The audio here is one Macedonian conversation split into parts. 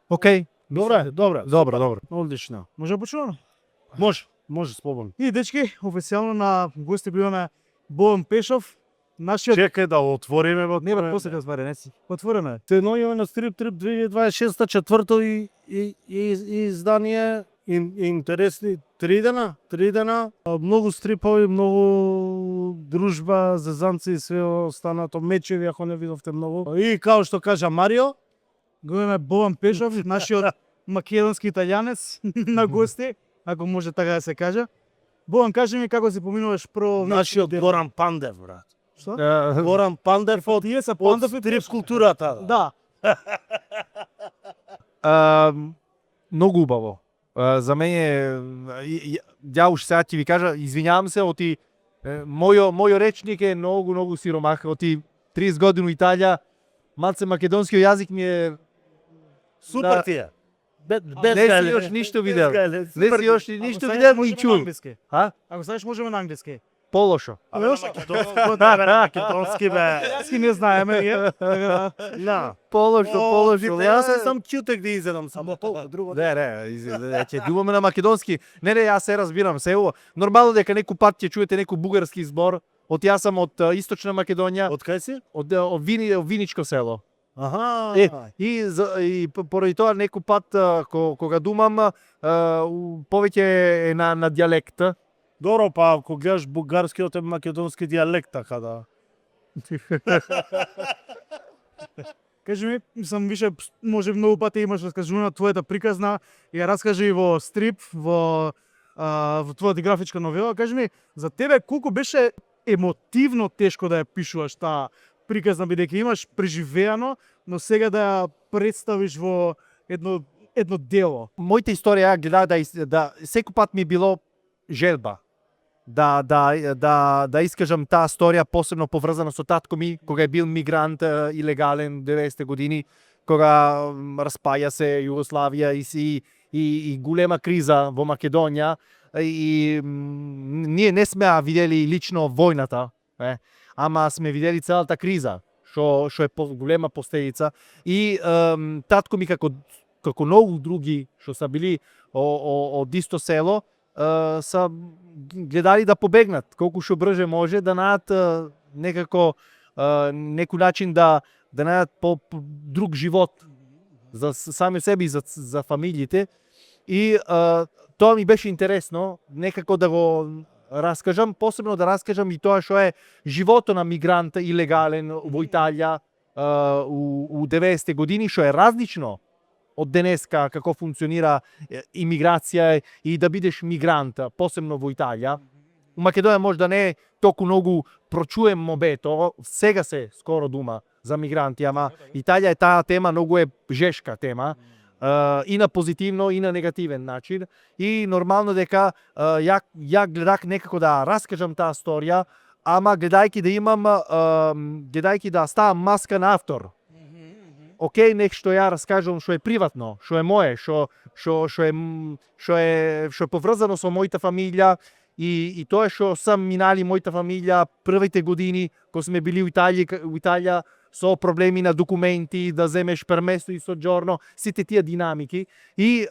Океј. Добро. Одлично. Може да почнуваме? Може слободно. И дечки, официјално на гости го имаме Бојан Пешов, нашиот... Чекај да отвориме во Не брат, после ќе отвори, не си. Отворено е. Те ноѓаме на Стрип Трип 2026 четврто и издание интересни 3 дена, многу стрипови, многу дружба, зезанци и све останато, мечеви ако не видовте многу. И као што кажа Марио, Го имаме Бојан Пешов, нашиот македонски италијанец на гости, ако може така да се каже. Бојан, кажи ми како си поминуваш прво... нашиот Горан Пандев, брат. Што? Горан Пандев од Тие се од Пандев и стрип културата. Да. Многу убаво. За мене, ја уште сега ќе ви кажа, извинјавам се, оти мојо речник е многу сиромах, оти 30 години у Италија, малце македонскиот јазик ми е Супер тие. Без не си још ништо видел. Не си још ништо видел и чул. А? Ако знаеш, можеме на англиски. Полошо. Македонски бе. Јаски не знаеме, е. На. Полошо. Јас сам чутек да изедам само толку друго. Не, ќе думаме на македонски. Не, јас се разбирам, се ово. Нормално дека некој пат ќе чуете некој бугарски збор. Од јас сум од Источна Македонија, Од кај си? од Виничко село. Аха. И поради тоа некој пат кога думам повеќе е на дијалект. Добро, па ако гледаш бугарскиот е македонски дијалект, така да. Кажи ми, мислам више може многу пати имаш раскажувана твојата приказна и ја раскажи и во стрип, во твојата графичка новела. Кажи ми, за тебе колку беше емотивно тешко да ја пишуваш таа приказна, бидејќи имаш преживеано, но сега да ја представиш во едно дело. Мојата историја ја гледах да секој пат ми било желба да искажам таа историја, посебно поврзана со татко ми, кога е бил мигрант илегален 90-те години, кога распаја се Југославија и голема криза во Македонија и ние не сме видели лично војната, ама сме видели целата криза, што е голема последица и татко ми како многу други што са били од исто село, са гледали да побегнат колку што брже може, да најдат некако некој начин да најдат по друг живот за сами себе и за фамилиите. И тоа ми беше интересно некако да го раскажам, посебно да раскажам и тоа што е животот на мигрант илегален во Италија у 90-те години, што е различно од денеска како функционира имиграција и да бидеш мигрант, посебно во Италија. У Македонија може да не е толку многу прочуем мобето, сега се скоро дума за мигранти, ама Италија е таа тема, многу е жешка тема, и на позитивно и на негативен начин. И нормално дека ја гледах некако да раскажам таа историја, ама гледајќи да имам, гледајќи да ставам маска на автор. Океј, нешто ја раскажам што е приватно, што е мое, што е поврзано со мојата фамилија и тоа што сам минали мојата фамилија првите години кога сме били у Италија со проблеми на документи, да земеш пермесо и соџорно, сите тие динамики и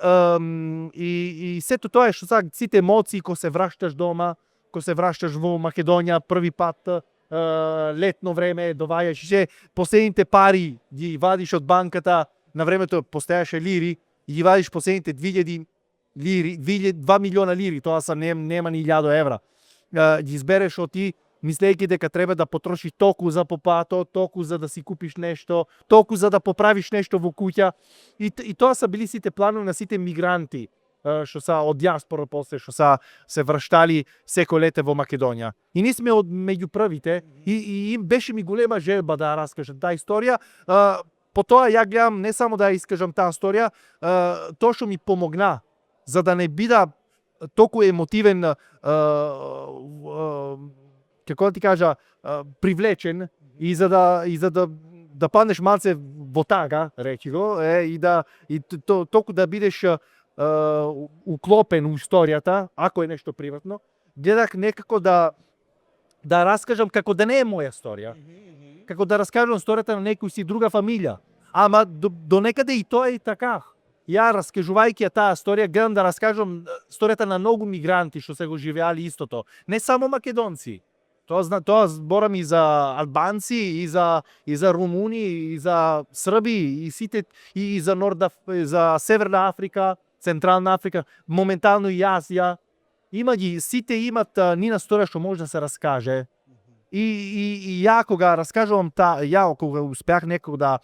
сето тоа што сега сите емоции кога се враќаш дома, кога се враќаш во Македонија први пат, летно време, доваѓаш последните пари ги вадиш од банката, на времето постојаше лири, и ги вадиш последните 2000 лири, 2 милиона лири, тоа са нема ни 1000 евра. Ги избереш од ти, мислејќи дека треба да потрошиш толку за попато, толку за да си купиш нешто, толку за да поправиш нешто во куќа. И тоа са били сите планови на сите мигранти, што са од диаспора после, што са се враќали секој лете во Македонија. И ние сме од меѓу првите и беше ми голема желба да раскажам таа историја. По тоа ја гледам не само да искажам таа историја, тоа што ми помогна за да не бида толку емотивен, како да ти кажа, привлечен и за да паднеш малце во тага, речи го, и толку да бидеш уклопен у историјата, ако е нешто приватно, гледах некако да раскажам како да не е моја историја, како да раскажам историјата на некој си друга фамилија, ама до некаде и тоа е и така. ја раскажувајќи ја таа историја, гледам да раскажам историјата на многу мигранти што се го живеали истото. Не само македонци. Тоа зборам и за албанци, и за румуни, и за срби, и сите, и за за Северна Африка, Централна Африка, моментално и Азија. Има ги, сите имат нина историја што може да се раскаже. И ја кога раскажувам ја кога успеах некако да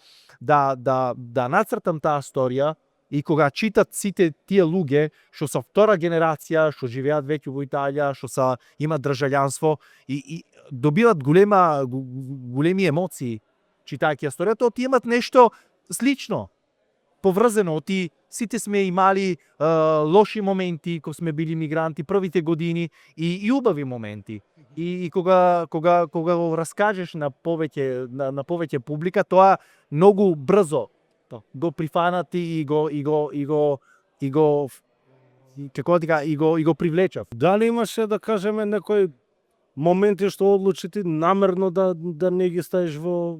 нацртам таа историја и кога читат сите тие луѓе што се втора генерација, што живеат веќе во Италија, што имат државјанство и добиват големи емоции читајќи историјата, оти имат нешто слично, поврзано, оти сите сме имали лоши моменти кога сме били мигранти првите години и убави моменти. И кога го раскажеш на повеќе публика, тоа многу брзо го прифанат и го привлечат. Дали имаше, да кажеме, некои моменти што одлучи намерно да не ги ставиш во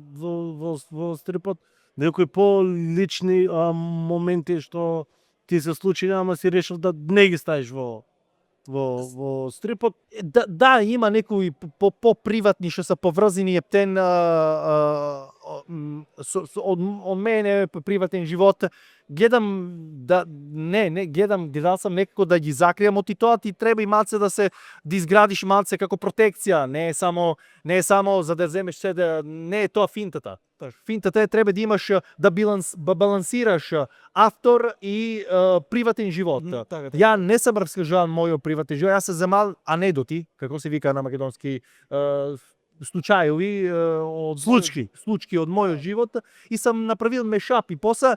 стрипот? Некои по-лични моменти што ти се случи, ама си решил да не ги ставиш во стрипот? Да, има некои по-приватни што се поврзани ептен од мене приватен живот. Гледам гледал сам некако да ги закријам, оти тоа ти треба и малце да изградиш малце како протекција, не е само за да земеш се не е тоа финтата. Финтата е треба да имаш да балансираш автор и приватен живот. Ја не сам раскажувал мојот приватен живот, јас се земал анедоти, како се вика на македонски, случајови случки од мојот живот и сам направил мешап и после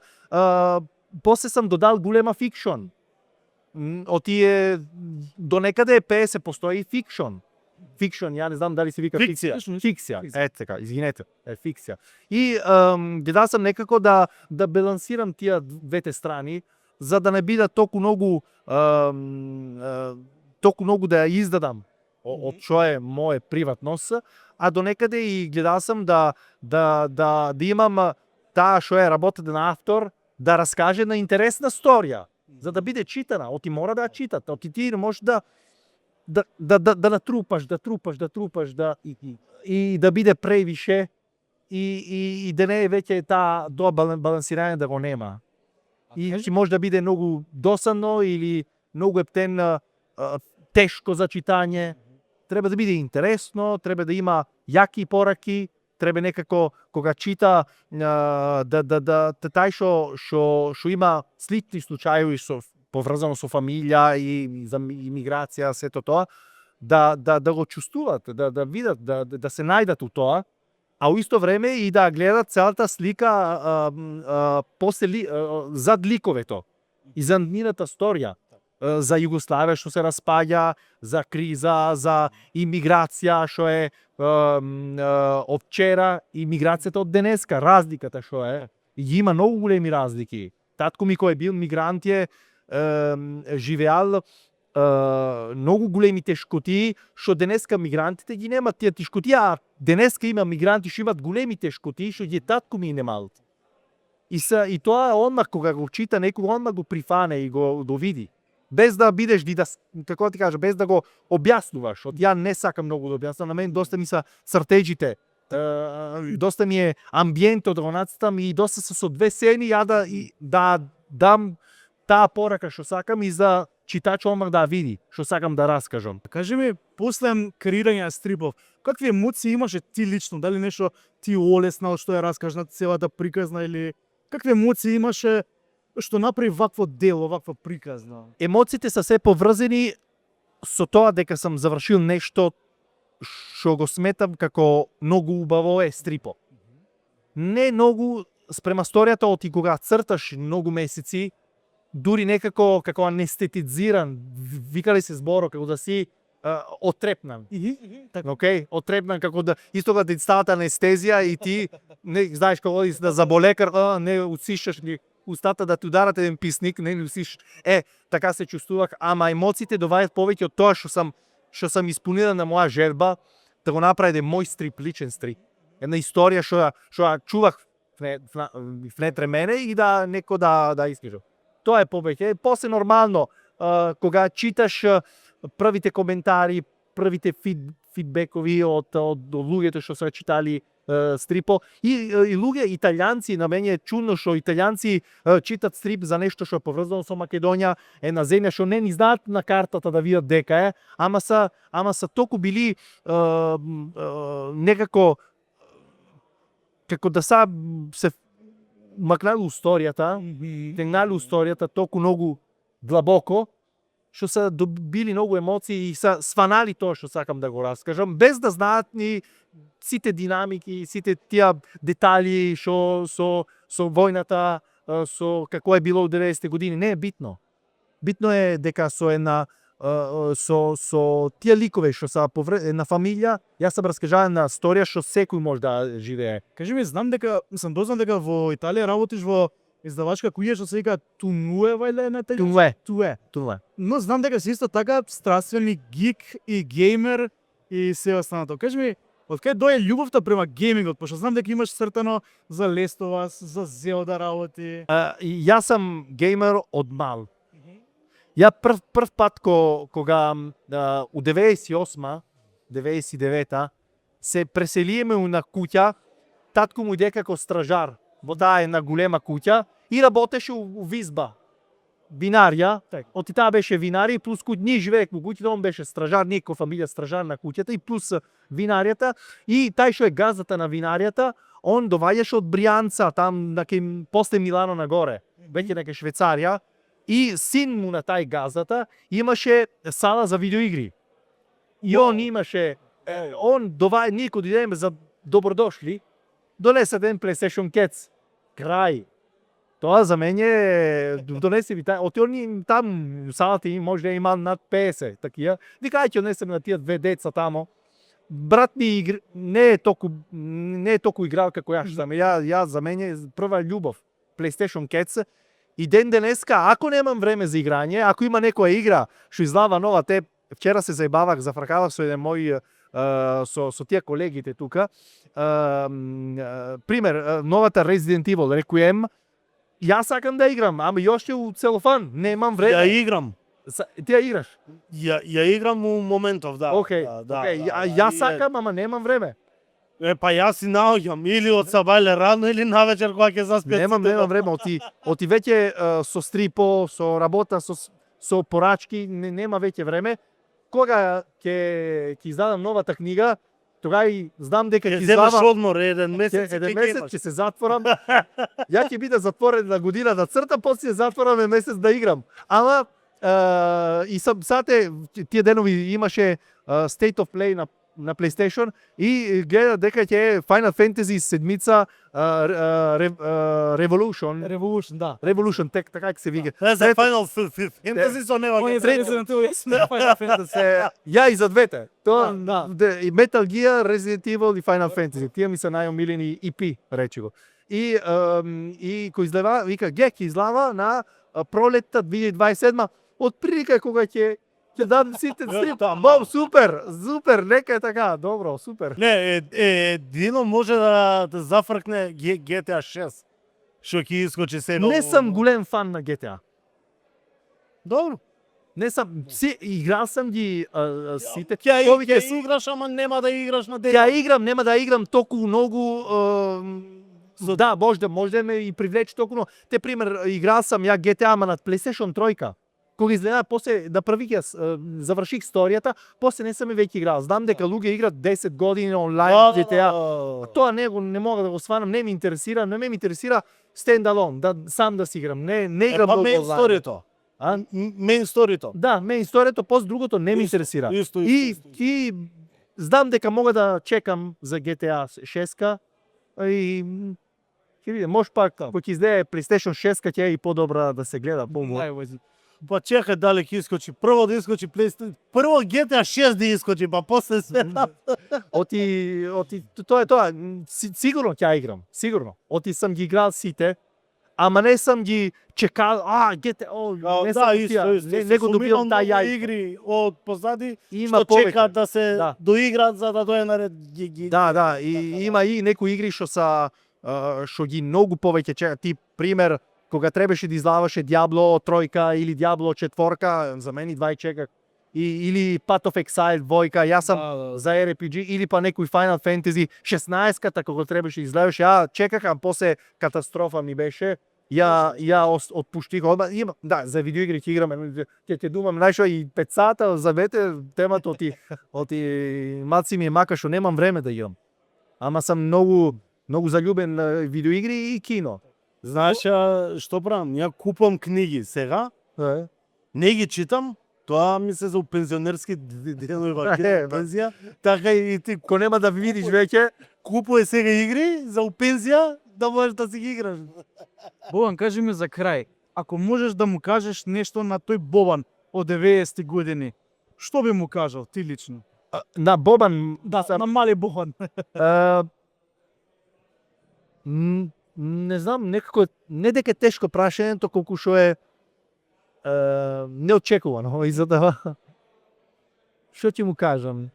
сам додал голема фикшн. Од тие до некаде 50% и фикшн. Фикшн, ја не знам дали се вика фикција. Фикција. Ете така, извинете, фикција. И гледал сам некако да балансирам тие двете страни за да не бидат толку многу да ја издадам од што е моје приватност, а до некаде и гледал сам да имам таа што е работата на автор, да раскаже на интересна историја, за да биде читана. Оти мора да ја читат, оти ти може да натрупаш и да биде превише и да не е веќе таа балансирање да го нема. И ќе може да биде многу досадно или многу ептен тешко за читање. Треба да биде интересно, треба да има јаки пораки, треба некако кога чита тај што има слични случаи поврзано со фамилија и за имиграција, сето тоа, да го чувствуват, да видат, да се најдат у тоа, а у исто време и да гледат целата слика зад ликовето и за нивната историја. За Југославија што се распаѓа, за криза, за имиграција што е од вчера, имиграцијата од денеска, разликата што е. И има многу големи разлики. Татко ми кој е бил мигрант е живеал многу големи тешкоти што денеска мигрантите ги немат тие тешкоти, а денеска има мигранти што имат големи тешкоти што ги татко ми немал. И тоа одмах кога го чита некој, одмах го прифане и го види. Без да бидеш како ти кажа, без да го објаснуваш. Ја не сакам многу да објаснувам, на мен доста ми се цртеџите, доста ми е амбиентот да го нацртам и доста се со две сени ја да дам таа порака што сакам и за читач одмах да види што сакам да раскажам. Кажи ми, после креирање на стрипов, какви емоции имаше ти лично? Дали нешто ти олеснал што ја раскажа на целата приказна или какви емоции имаше што направи вакво дело, ваква приказна? Емоциите се се поврзани со тоа дека сам завршил нешто што го сметам како многу убаво е стрипо. Не многу спрема историјата оти кога црташ многу месеци, дури некако како анестетизиран, викале се зборо, како да си отрепнан. Океј, отрепнан како да исто кога ти стават анестезија и ти не знаеш кога одиш да заболекар, не усишаш ли устата да ти ударат еден писник, не усиш. Така се чувствувах, ама емоциите доваѓаат повеќе од тоа што сам исполнила на моја желба да го направи еден мој стрип, личен стрип. Една историја што ја чувах внетре мене и да неко да искажам. тоа е повеќе. После нормално, кога читаш првите коментари, првите фидбекови од луѓето што се читали стрипо и луѓе италијанци, на мене е чудно што италијанци читат стрип за нешто што е поврзано со Македонија, една земја што не ни знаат на картата да видат дека е, ама са толку били некако како да се макнали историјата, тегнали историјата толку многу длабоко, што се добили многу емоции и са сванали тоа што сакам да го раскажам, без да знаат ни сите динамики, сите тие детали што со војната, со какво е било у 90-те години, не е битно. Битно е дека со една со тие ликове што са една фамилија, јас сам раскажав една историја што секој може да живее. Кажи ми, знам дека, сам дознан дека во Италија работиш во издавачка куќа што се вика Тунуе, вајле на италијански? Тунуе. Но знам дека си исто така страствени гик и геймер и се останато. Кажи ми, од кај дојде љубовта према геймингот, пошто знам дека имаш цртано за Last of Us, за Zelda работи. Јас сум геймер од мал. Ја прв пат кога у 98-ма, 99-та се преселиеме на куќа, татко му иде како стражар во таа една голема куќа и работеше у Визба. Винарија, оти таа беше винари, плюс ние живеевме во куќата, он беше стражар, некој фамилија стражар на куќата и плюс винаријата, и тај што е газата на винаријата, он доваѓаше од Бријанца, там после Милано нагоре, веќе нека Швейцарија, и син му на тај газата имаше сала за видеоигри. И он имаше, ние кога идеме за добродошли, донесе еден PlayStation Cats. Крај. Тоа за мене донесе ви тај, оти там салата им може да има над 50 такија. Вика ајде ќе однесем на тие две деца тамо. Брат ми не е толку играл како јас сам. Ја за мене прва љубов PlayStation Cats. И ден денеска, ако немам време за играње, ако има некоја игра што излава нова, вчера се заебавах, зафркавах со еден мој со тие колегите тука. Пример, новата Resident Evil Requiem, јас сакам да играм, ама још у целофан, немам време. Ја играм. Ти ја играш? Ја играм у моментов, да. Окей, јас сакам, ама немам време. Па јас си наоѓам или од сабајле рано или навечер кога ќе заспиат. Немам време, оти веќе со стрипо, со работа, со порачки, нема веќе време. Кога ќе издадам новата книга, тога и знам дека ќе земаш излава одмор еден месец, ќе се затворам. Ја ќе биде затворен на година да цртам, после ќе затворам месец да играм. Ама и сате тие денови имаше State of Play на PlayStation и гледа дека ќе е Final Fantasy 7 Revolution, да. Revolution, така ќе се вика. За Final Fantasy со нема. Ја и за двете. Тоа и Metal Gear, Resident Evil и Final Fantasy. Тие ми се најомилени EP, речи го. И кој излева, вика, ќе излава на пролетта 2027, од прилика кога ќе дадам сите стрип. Супер, нека е така, добро, супер. Не, едино може да зафркне GTA 6. Што ќе искочи се. Не сум голем фан на GTA. Добро. Не сум, играл сум ги сите. Ќе играш, ама нема да играш на Ја играм, нема да играм толку многу. Да, може да ме и привлече толку многу. Пример, играл сум ја GTA, ама на PlayStation 3. Кога изгледа, после да првик заврших историјата, после не сум веќе играл. Знам дека луѓе играат 10 години онлайн GTA. Тоа не мога да го сванам, не ме интересира stand-alone, да сам да си играм. Не играм многу онлайн. Сторито. Main сторито. Да, main сторито, после другото не ме интересира. И знам дека мога да чекам за GTA 6 и ќе видим, може пак кога ќе излезе PlayStation 6 ќе е и подобра да се гледа помалку. Па чекај дали ќе искочи. Прво да искочи PlayStation. Прво GTA 6 да искочи, па после све. Тоа е тоа. Сигурно ќе играм. Сигурно. Сам ги играл сите, ама не сам ги чекал, GTA, не сам тие. Не го добивам тај јај. Игри од позади, Има што чекаат да се доиграат за да дојде наред. Да, и има и некои игри што ги многу повеќе чекаат. Ти пример кога требаше да излаваше Diablo 3 или Diablo 4, за мене 2 чекак. Или Path of Exile 2, јас сам за RPG, или па некој Final Fantasy 16-ката кога требаше излезеш, ја чеках, а после катастрофа ми беше. Ја отпуштих одма. Да, за видеоигри ќе играме, ќе думам најшо и 5 сата за вете темата оти маци ми е мака што немам време да играм. Ама сам многу заљубен на видеоигри и кино. Знаеш што правам? Ја купам книги сега, не ги читам, тоа ми се за пензионерски денови пензија, така и ти Ко нема да видиш веќе, купуе сега игри за пензија, да можеш да си ги играш. Бобан, кажи ми за крај, ако можеш да му кажеш нешто на тој Бобан од 90-ти години, што би му кажал ти лично? на Бобан, На мали Бобан. не знам, некако не дека е тешко прашањето, колку што е неочекувано и затоа што ќе му кажам?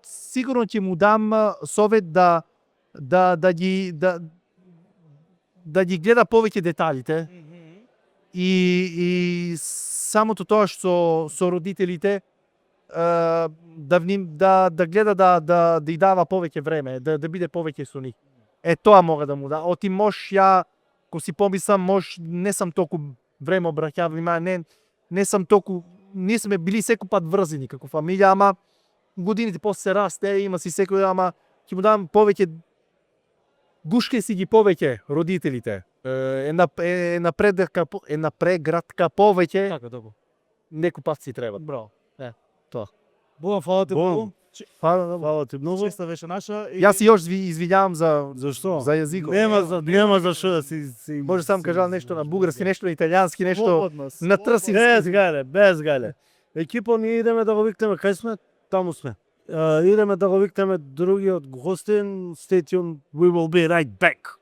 Сигурно ќе му дам совет да ги гледа повеќе деталите и самото тоа што со родителите да гледа да и дава повеќе време, да биде повеќе со нив. Тоа мога да му да. Оти ја, ко си помислам, не сам толку време обраќав внимание, не сум били секој пат врзани како фамилија, ама годините после се расте, има си секој, ама ќе му дам повеќе, гушке си ги повеќе родителите. Напрегратка повеќе, Така, добро. некој пат си треба. Браво. Тоа. Бобан, фала ти Бобан. многу. Фала ти многу. Честа беше наша. Јас си још извинјавам за Зашто? јазикот. Нема за што да си Може сам кажал нешто на бугарски, нешто на италијански, нешто на трсински. без гале. Екипо, ние идеме да го викнеме, кај сме? Таму сме. Идеме да го викнеме другиот гостин. Stay tuned, we will be right back.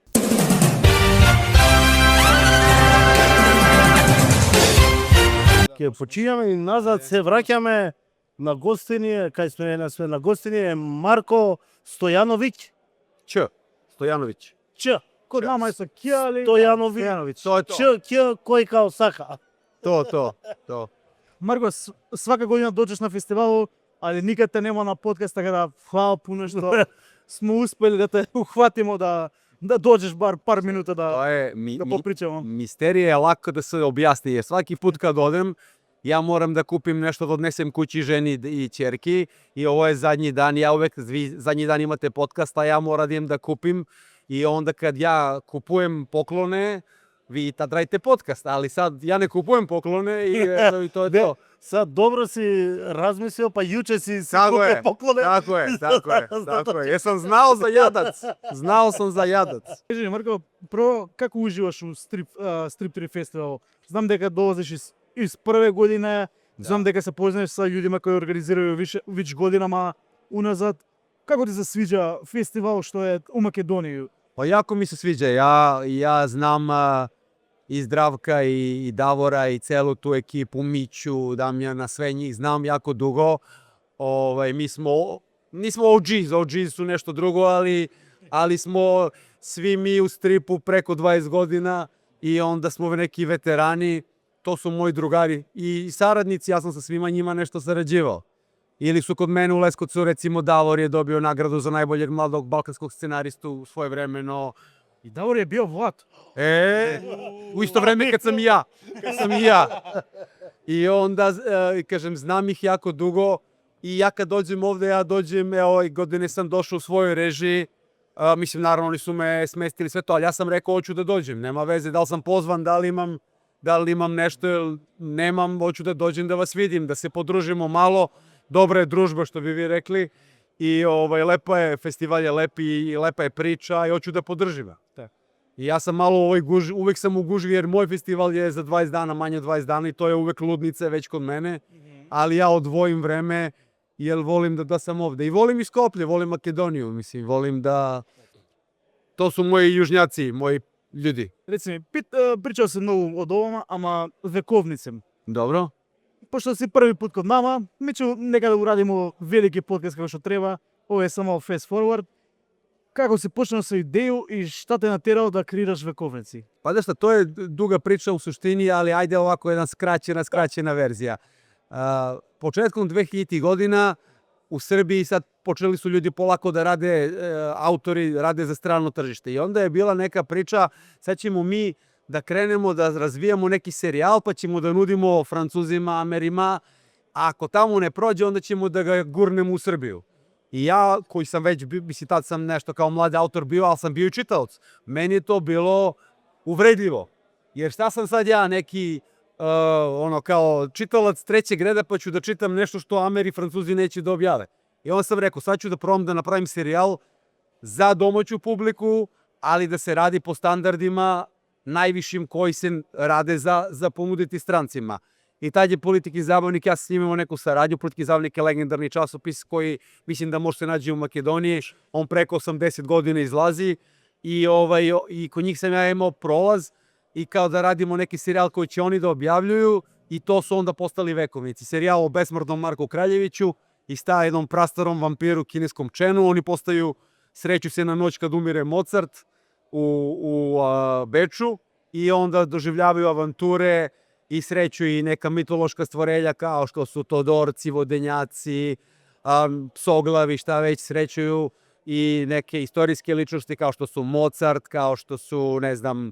Ке почијаме и назад се враќаме на гостини, кај сме на гостини е Марко Стојановиќ. Стојановиќ. Ч. Код нама е со Кјали. Стојановиќ. Тоа е Ч, кој као сака. тоа. Марко, свака година доđеш на фестивал, али никад те нема на подкаст, така да фала пуно што сме успели да те ухватимо да доđеш бар пар минута да Тоа е попричаме. мистерија е лако да се објасни. Сваки пут кад одем, ја морам да купим нешто да однесем куќи жени и ќерки и ово е задњи дан, ја увек задњи дан имате подкаст, а ја мора да идем да купим и онда кад ја купуем поклоне, ви тад раите подкаст, али сад ја не купуем поклоне и тоа е тоа. Сад добро си размислил, па јуче си Тако е, купил поклоне. Тако е. Јас сум знал за јадац. Знал сум за јадац. Кажи ми, Марко, прво, како уживаш у Strip 3 фестивал? Знам дека долазиш из прве година, знам дека се познаеш со луѓима кои организирају вич годинама уназад. Како ти се свиѓа фестивал што е у Македонија? Па јако ми се свиѓа. Ја знам и Здравка и Давора и целото екипу, Мичу, Дамјана, све njih знам јако дуго. Ми смо OGs су нешто друго, али смо сви ми у стрипу преко 20 година и онда смо неки ветерани. То су мои другари и сарадници, јас сум со свима њима нешто сараđivao. Или су код мене у Лесковцу, рецимо Давор е добио награду за најбољeg младог балканског сценаристу своевремено. И Давор е био Влад. У исто време кад сам и ја. И онда, кажем, знам их јако дуго и ја кад доđem овде, ја доđem, ево, године сам дошол у својој режи, мислим, наравно, они су ме сместили све тоа, али јас сам рекao, hoću да dođem, нема везе, дали сам позван, дали имам нешто, немам, hoću да dođem да вас видим, да се подружимо мало, добра е дружба, што би ви рекли, и лепа е, фестивал е леп и лепа е прича и hoću да подржиме. И јас сам мало овој гужви, увек сам у гужви, jer мој фестивал е за 20 дана, мање од 20 дана и тоа е увек лудница веќе код мене, али ја одвоим време, јер волим да сам овде. И волим и Скопје, волим Македонiju, мислим, волим да... То су мои јужњаци, мои људи. Реци ми, причал се многу од овома, ама вековницем. Добро? Пошто си први пут код нама, мечу нека да урадимо велики подкаст како што треба. Ова е само fast forward. како си почнал со идеju i šta te nateralo da kreiraš vekovnici? Pa da šta, to je duga priča u suštini, ali ajde ovako jedna skraćena verzija. Početkom 2000 godina u Srbiji sad počeli su ljudi polako da rade, autori rade za strano tržište. I onda je bila neka priča, sad ćemo mi da krenemo da razvijamo neki serijal, pa ćemo da nudimo Francuzima, Amerima, a ako tamo ne prođe, onda ćemo da ga gurnemo u Srbiju. I ja, koji sam već, mislim, tad sam nešto kao mladi autor bio, ali sam bio i čitalac. Meni je to bilo uvredljivo. Jer šta sam sad ja, neki kao čitalac trećeg reda, pa ću da čitam nešto što Ameri i Francuzi neće da objave. I onda sam rekao, sad ću da probam da napravim serijal za domaću publiku, ali da se radi po standardima najvišim koji se rade za ponuditi strancima. I tad je Politik i zabavnik, ja sam imao neku saradnju. Politik i zabavnik je legendarni časopis koji mislim da može se naći u Makedoniji. On preko 80 godina izlazi i kod njih sam ja imao prolaz i kao da radimo neki serijal koji će oni da objavljuju i to su onda postali vekovnici. Serijal o besmrtnom Marku Kraljeviću i sta jednom prastarom vampiru kineskom Čenu. Oni postaju, sreću se na noć kad umire Mozart u Beču i onda doživljavaju avanture i sreću i neka mitološka stvorenja kao što su Todorci, Vodenjaci, Psoglavi, šta već srećuju i neke istorijske ličnosti kao što su Mozart, kao što su, ne znam,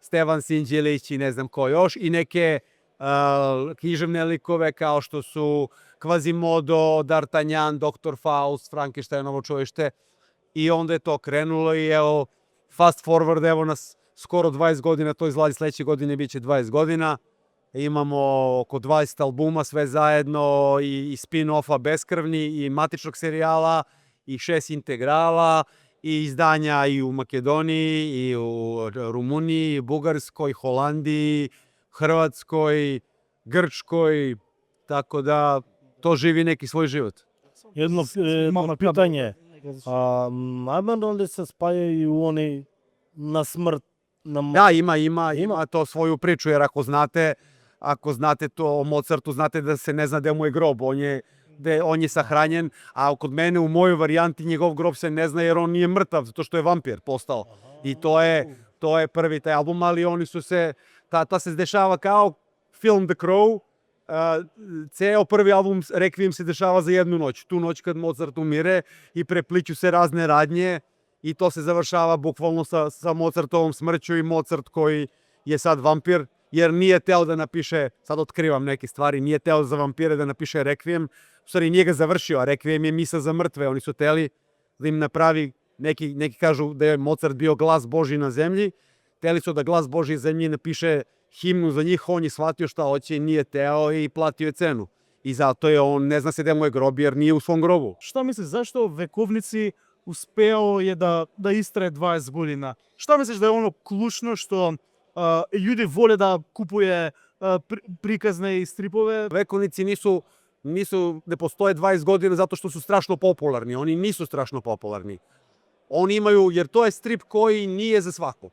Stevan Sinđelić i ne znam ko još i neke književne likove kao što su Quasimodo, D'Artagnan, Dr. Faust, Frankensteinovo čovešte i onda je to krenulo i evo fast forward, evo nas skoro 20 godina, to izlazi sledeće godine, bit će 20 godina. Imamo oko 20 albuma sve zajedno i spin-offa Beskrvni i matičnog serijala i 6 integrala i izdanja i u Makedoniji i u Rumuniji, Bugarskoj, Holandiji, Hrvatskoj, Grčkoj, tako da to živi neki svoj život. Jedno pitanje. Najmano li se spajaju oni na smrt? Da, ima to svoju priču, jer ako znate to o Mozartu, znate da se ne zna gde mu je grob, on je sahranjen, a kod mene u mojoj varijanti njegov grob se ne zna jer on nije mrtav, zato što je vampir postao. I to je prvi taj album, ali oni su se, ta se dešava kao film The Crow, ceo prvi album Requiem se dešava za jednu noć, tu noć kad Mozart umire i prepliću se razne radnje i to se završava bukvalno sa Mozartovom smrću i Mozart koji je sad vampir, jer nije teo da napiše, sad otkrivam neke stvari, nije teo za vampire da napiše Requiem, u stvari nije ga završio, a Requiem je misa za mrtve, oni su teli da im napravi, neki kažu da je Mozart bio glas Božji na zemlji, teli su da glas Božji na zemlji napiše himnu za njih, on je shvatio šta hoće i nije teo i platio je cenu. I zato je on, ne zna se gde mu je grob jer nije u svom grobu. Šta misliš, zašto vekovnici uspeo je da istraje 20 godina? Šta misliš da je ono ključno što ljudi vole da kupuje prikazne i stripove? Vekovnici ne postoje 20 godina zato što su strašno popularni. Oni nisu strašno popularni. Oni imaju, jer to je strip koji nije za svakog.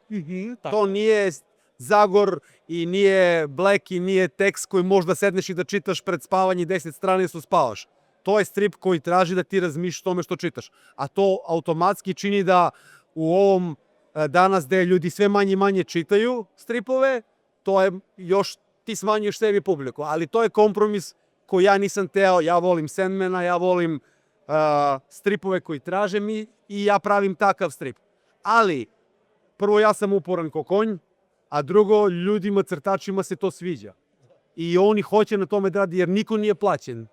To nije Zagor i nije Black i nije tekst koji možda sedneš i da čitaš pred spavanje 10 strana i su spavaš. To je strip koji traži da ti razmišljaš o tome što čitaš. A to automatski čini da u ovom danas gde ljudi sve manje i manje čitaju stripove, to je još ti smanjuješ sebi publiku. Ali to je kompromis koji ja nisam teo. Ja volim Sandmana, ja volim stripove koji traže mi i ja pravim takav strip. Ali, prvo ja sam uporan ko konj, a drugo, ljudima, crtačima se to sviđa. I oni hoće na tome da radi jer niko nije plaćen.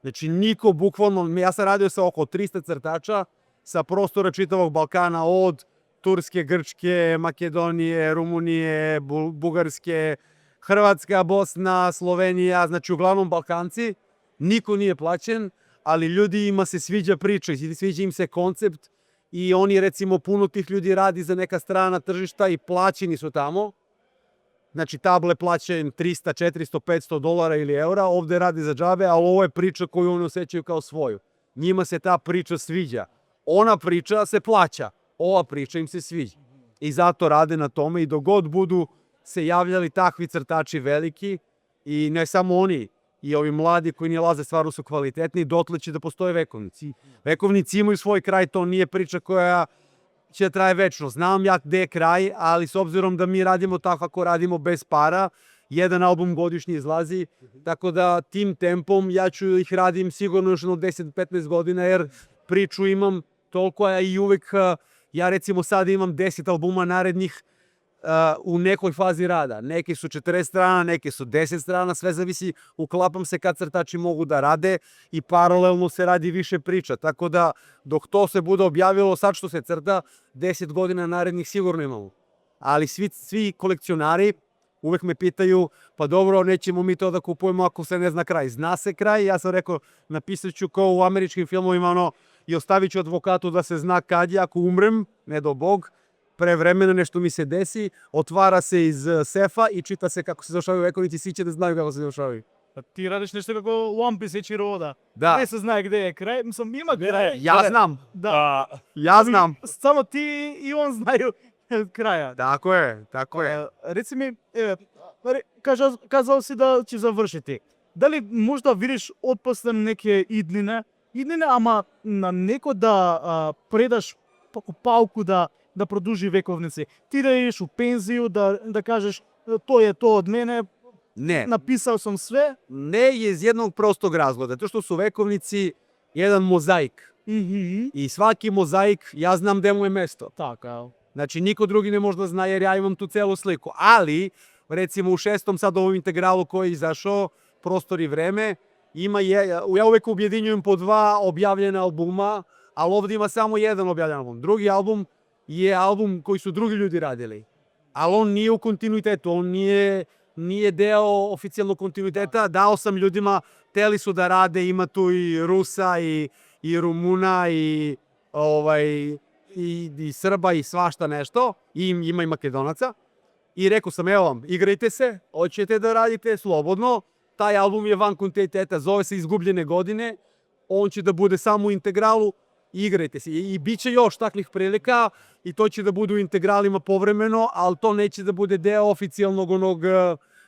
Znači niko, bukvalno, ja sam radio sa oko 300 crtača sa prostora čitavog Balkana, od Turske, Grčke, Makedonije, Rumunije, Bugarske, Hrvatska, Bosna, Slovenija, znači uglavnom Balkanci. Niko nije plaćen, ali ljudima se sviđa priča, sviđa im se koncept i oni, recimo, puno tih ljudi radi za neka strana tržišta i plaćeni su tamo. Znači, table plaćaju 300, 400, 500 dolara ili eura, ovde radi za džabe, a ovo je priča koju oni osjećaju kao svoju. Njima se ta priča sviđa. Ona priča se plaća, ova priča im se sviđa. I zato rade na tome i dok god budu se javljali takvi crtači veliki, i ne samo oni, и ови млади кои ни лазе стварно се квалитетни, дотле ќе да постои вековници. Вековници имају свој крај, то не е прича која ќе трае вечно. Знам ја каде е крај, али с обзиром да ми радимо така како радимо без пара, еден албум годишни излази, така да тим темпом ја ќе их радим сигурно уште на 10-15 година, ер причу имам толкова и увек ја рецимо сада имам 10 албума наредних у некој фази рада. Неки су 40 страна, неки су 10 страна, све зависи, уклапам се кад цртачи могу да раде и паралелно се ради више прича. Така да, док то се буде објавило сад што се црта, 10 година наредних сигурно имamo. Али сви колекционари увек ме питају, па добро, неќемо ми тоа да купуваме ако се не зна крај. Зна се крај, јас сам рекол, написачу кој у амерички филмовима, и оставичу адвокату да се зна каде, ако умрем, не до Бог, превремено нешто ми се деси, отвара се из сефа и чита се како се завршавају вековници, сите ќе да знају како се завршавају. Ти радиш нешто како One Piece и Чирода. Да. Не се знае каде е крај, мислам има крај. Ја знам. Да. Ја знам. Само ти и он знају краја. Тако е. Реци ми, казал си да ќе завршите. Дали може да видиш отпосле неке иднина, ама на неко да предаш палку да продужи вековници. Ти да идеш у пензију, да кажеш тој е тоа од мене, Не. написал сум све. Не из едnog простог разлога, тоа што су вековници еден мозаик. И сваки мозаик, ја знам де му е место. Така. Значи, никој други не може да знае, jer ја имам ту целу слику. Али, рецимо, у шестом сад овој интегралу кој изашо, Простор и време, ја увек објединјувам по два објавljena албума, а овде има само еден објавljен албум. Други албум е албум кој су други људи радили. Али он не е у континуитету, он не е део официјално континуитета. Дао сам људима, тели су да раде, има ту и Руса, и Румуна, и Срба, и свашта нешто, и има и Македонаца. И рекол сам, ево вам, играјте се, очете да радите слободно, тај албум е ван континуитета, зове се Изгубљене године, он ќе да буде само интегралу, играјте се. И биче још таклих прилика, и тој ќе да буде у интегралима повремено, ali то неќе да буде део официјалног оног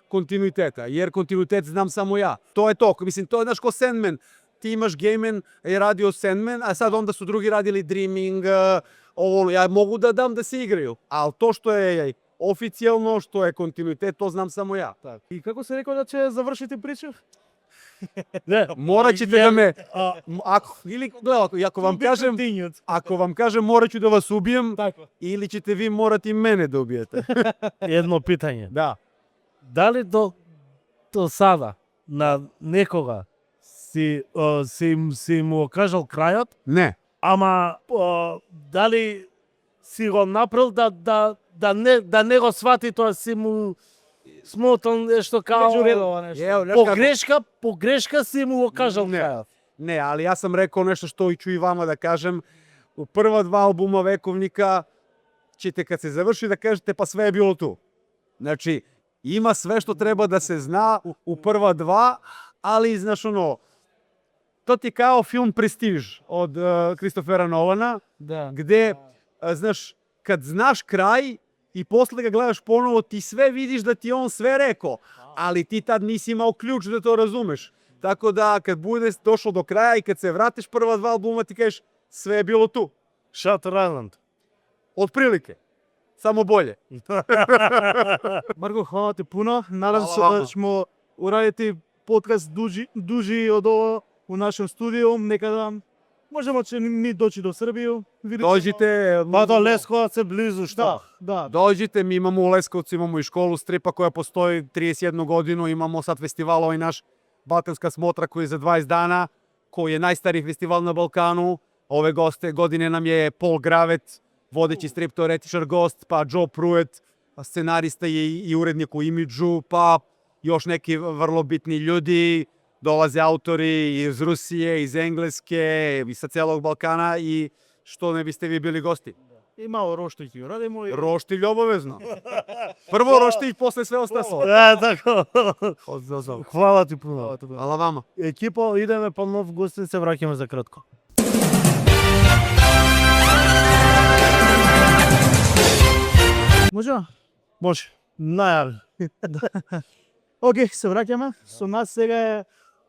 континуитета, jer континуитет знам само ја. Тоа е тоа, мислим, тоа е наш ко Sandman. Ти имаш Геймен, е радио Sandman, а сад онда су други радили Dreaming, ја могу да дам да се играју, ali то што е официјално, што е континуитет, то знам само ја. И како се рекол да ќе завршите прича? Не, Морачите да ме ако вам кажем морачу да вас убием, или ćete ви морати мене да убиете. едно питање. Да. Дали до сада на некога си му окажал крајот, Не. ама дали си го направил да не го свати тоа, си му смотал нешто као Меѓу редова нешто. погрешка си му окажал Не. крајот. Не, али јас сам рекол нешто што и чу и вама да кажем. У прва два албума Вековника ćete kad se završi da kažete pa sve je bilo tu. Znači, ima sve što treba da se zna u prva dva, ali znaš ono, to ti kao film Prestiž od Kristofera Nolana, Да. gde, znaš, kad znaš kraj i posle ga gledaš ponovo, ti sve vidiš da ti on sve rekao, ali ti tad nisi imao ključ da to razumeš. Tako da, kad budeš došao do kraja i kad se vratiš prva dva albuma, ti kažeš sve je bilo tu. Shutter Island. Otprilike. Само bolje. Марко, хвала ти пуно. Надам се Хвала да вама. ќе урадите подкаст дужи од ова у нашем студио. Некада можеме че ни дочи до Србија. Dođite, Па до Лесковац е близу, што? Да. dođite, mi imamo u Leskovcu, imamo i školu stripa koja postoji 31 godinu, imamo sad festival, ovaj naš Balkanska smotra koji je za 20 dana, koji je najstariji festival na Balkanu. Ove godine nam je Paul Gravet, vodeći strip teoretičar gost, pa Joe Pruitt, scenarista i urednik u Imidžu, pa još neki vrlo bitni ljudi, dolaze autori iz Rusije, iz Engleske, i sa celog Balkana i što ne biste vi bili gosti? И мало роштој ќе урадимо. Roštilj obavezno. Prvo roštilj, posle sve ostalo. Така. Хвала ти пуно. Hvala vama. Екипо, идеме по нов гостин, се враќаме за кратко. Може? Може. Најави. Океј, се враќаме. Со нас сега е